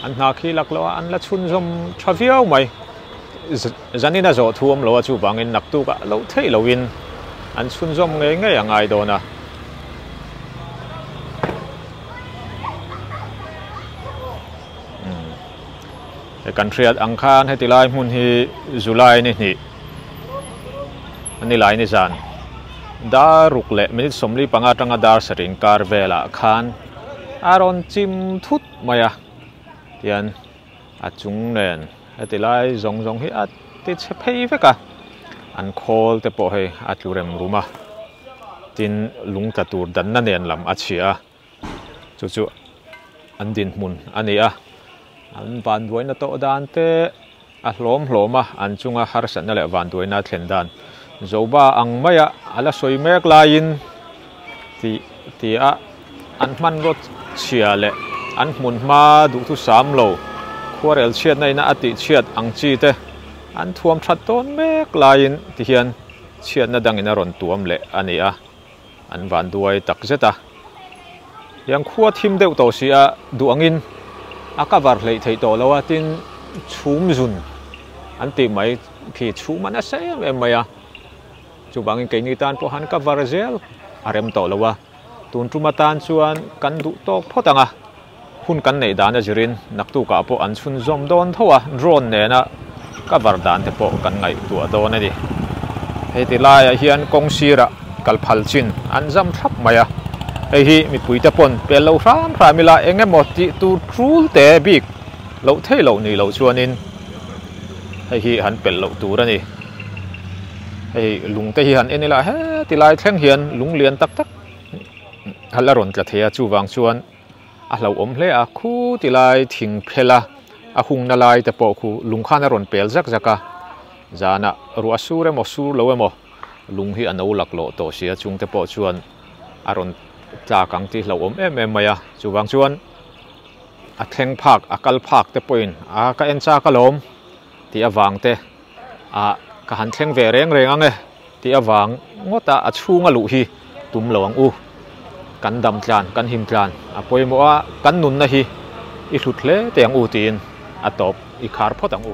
Speaker 1: An hna khi lak loh a an la chhunzawm tha viau mai. Zanin a zawh thu awm lo a chuvangin naktuk ah loh theih lohin an chhunzawm ngei ngei a ngai dawn a. He kan hriat ang khan heti lai hmun hi July ni hnih a ni lai ni zan dar ruk leh minute 45 atanga dar sarih inkar velah khan a rawn chim thut mai a tian a chung nen heti lai zawng zawng hi a ti chhe phei vek a an khawl te pawh hei a tlu rem rum a tin lung tla tur danna nen lam a chhia a chu chu an dinhmun a ni a an vanduaina tawh dan te a hlawm hlawm a an chunga harsatna leh vanduaina thlen dan Zoba ang maia a la sawi mek laiin tih ti a an hmanraw chhia leh an hmun hma duhthusam lo khuarel chhiatna ina a tih chhiat ang chi te an thuam that dawn mek laiin ti hian chhiatna dangin a rawn tuam leh a ni a an vanduai tak zet a hian khua thim deuh tawh si a duh angin a cover hleih theih tawh lo a tin chhum zun an tih mai khi chhum a nasa em em mai a. Chuvangin keini tan pawh han cover zel a rem tawh lo a, tun tum atan chuan kan duh tawk phawt ang a, hun kan neih dan a zirin naktukah pawh an chhunzawm dawn tho a, drone nena cover dan te pawh kan ngaihtuah dawn a ni. Hei ti laiah hian kawng sirah kal phal chin an zam thlap mai a, hei hi mipuite pawn pel lo hram hram ila eng emaw tih tur tul te bik loh theih loh ni loh chuanin hei hi han pel loh tur a ni. Hei lung te hi han en ila heti lai thleng hian lung lian tak tak a la rawn tla thei a chuvang chuan a hlauhawm hle a khu ti lai thing phel a a hungna lai te pawh khu lung khan a rawn pel zak zak a zanah ruah sur emaw sur lo emaw lung hi a no laklawh tawh si a chung te pawh chuan a rawn tlak ang tih hlauhawm em em mai a chuvang chuan a thleng phak a kal phak te pawhin a ka en chak alawm tih avang te. Ah ka han thleng ve reng reng ang e tih avang ngawt a a chhung a luh hi tum lo ang u. Kan dam tlan, kan him tlan a pawimawh a, kan nunna hi i hlut hle teh ang u tiin a tawp i khar phawt ang u.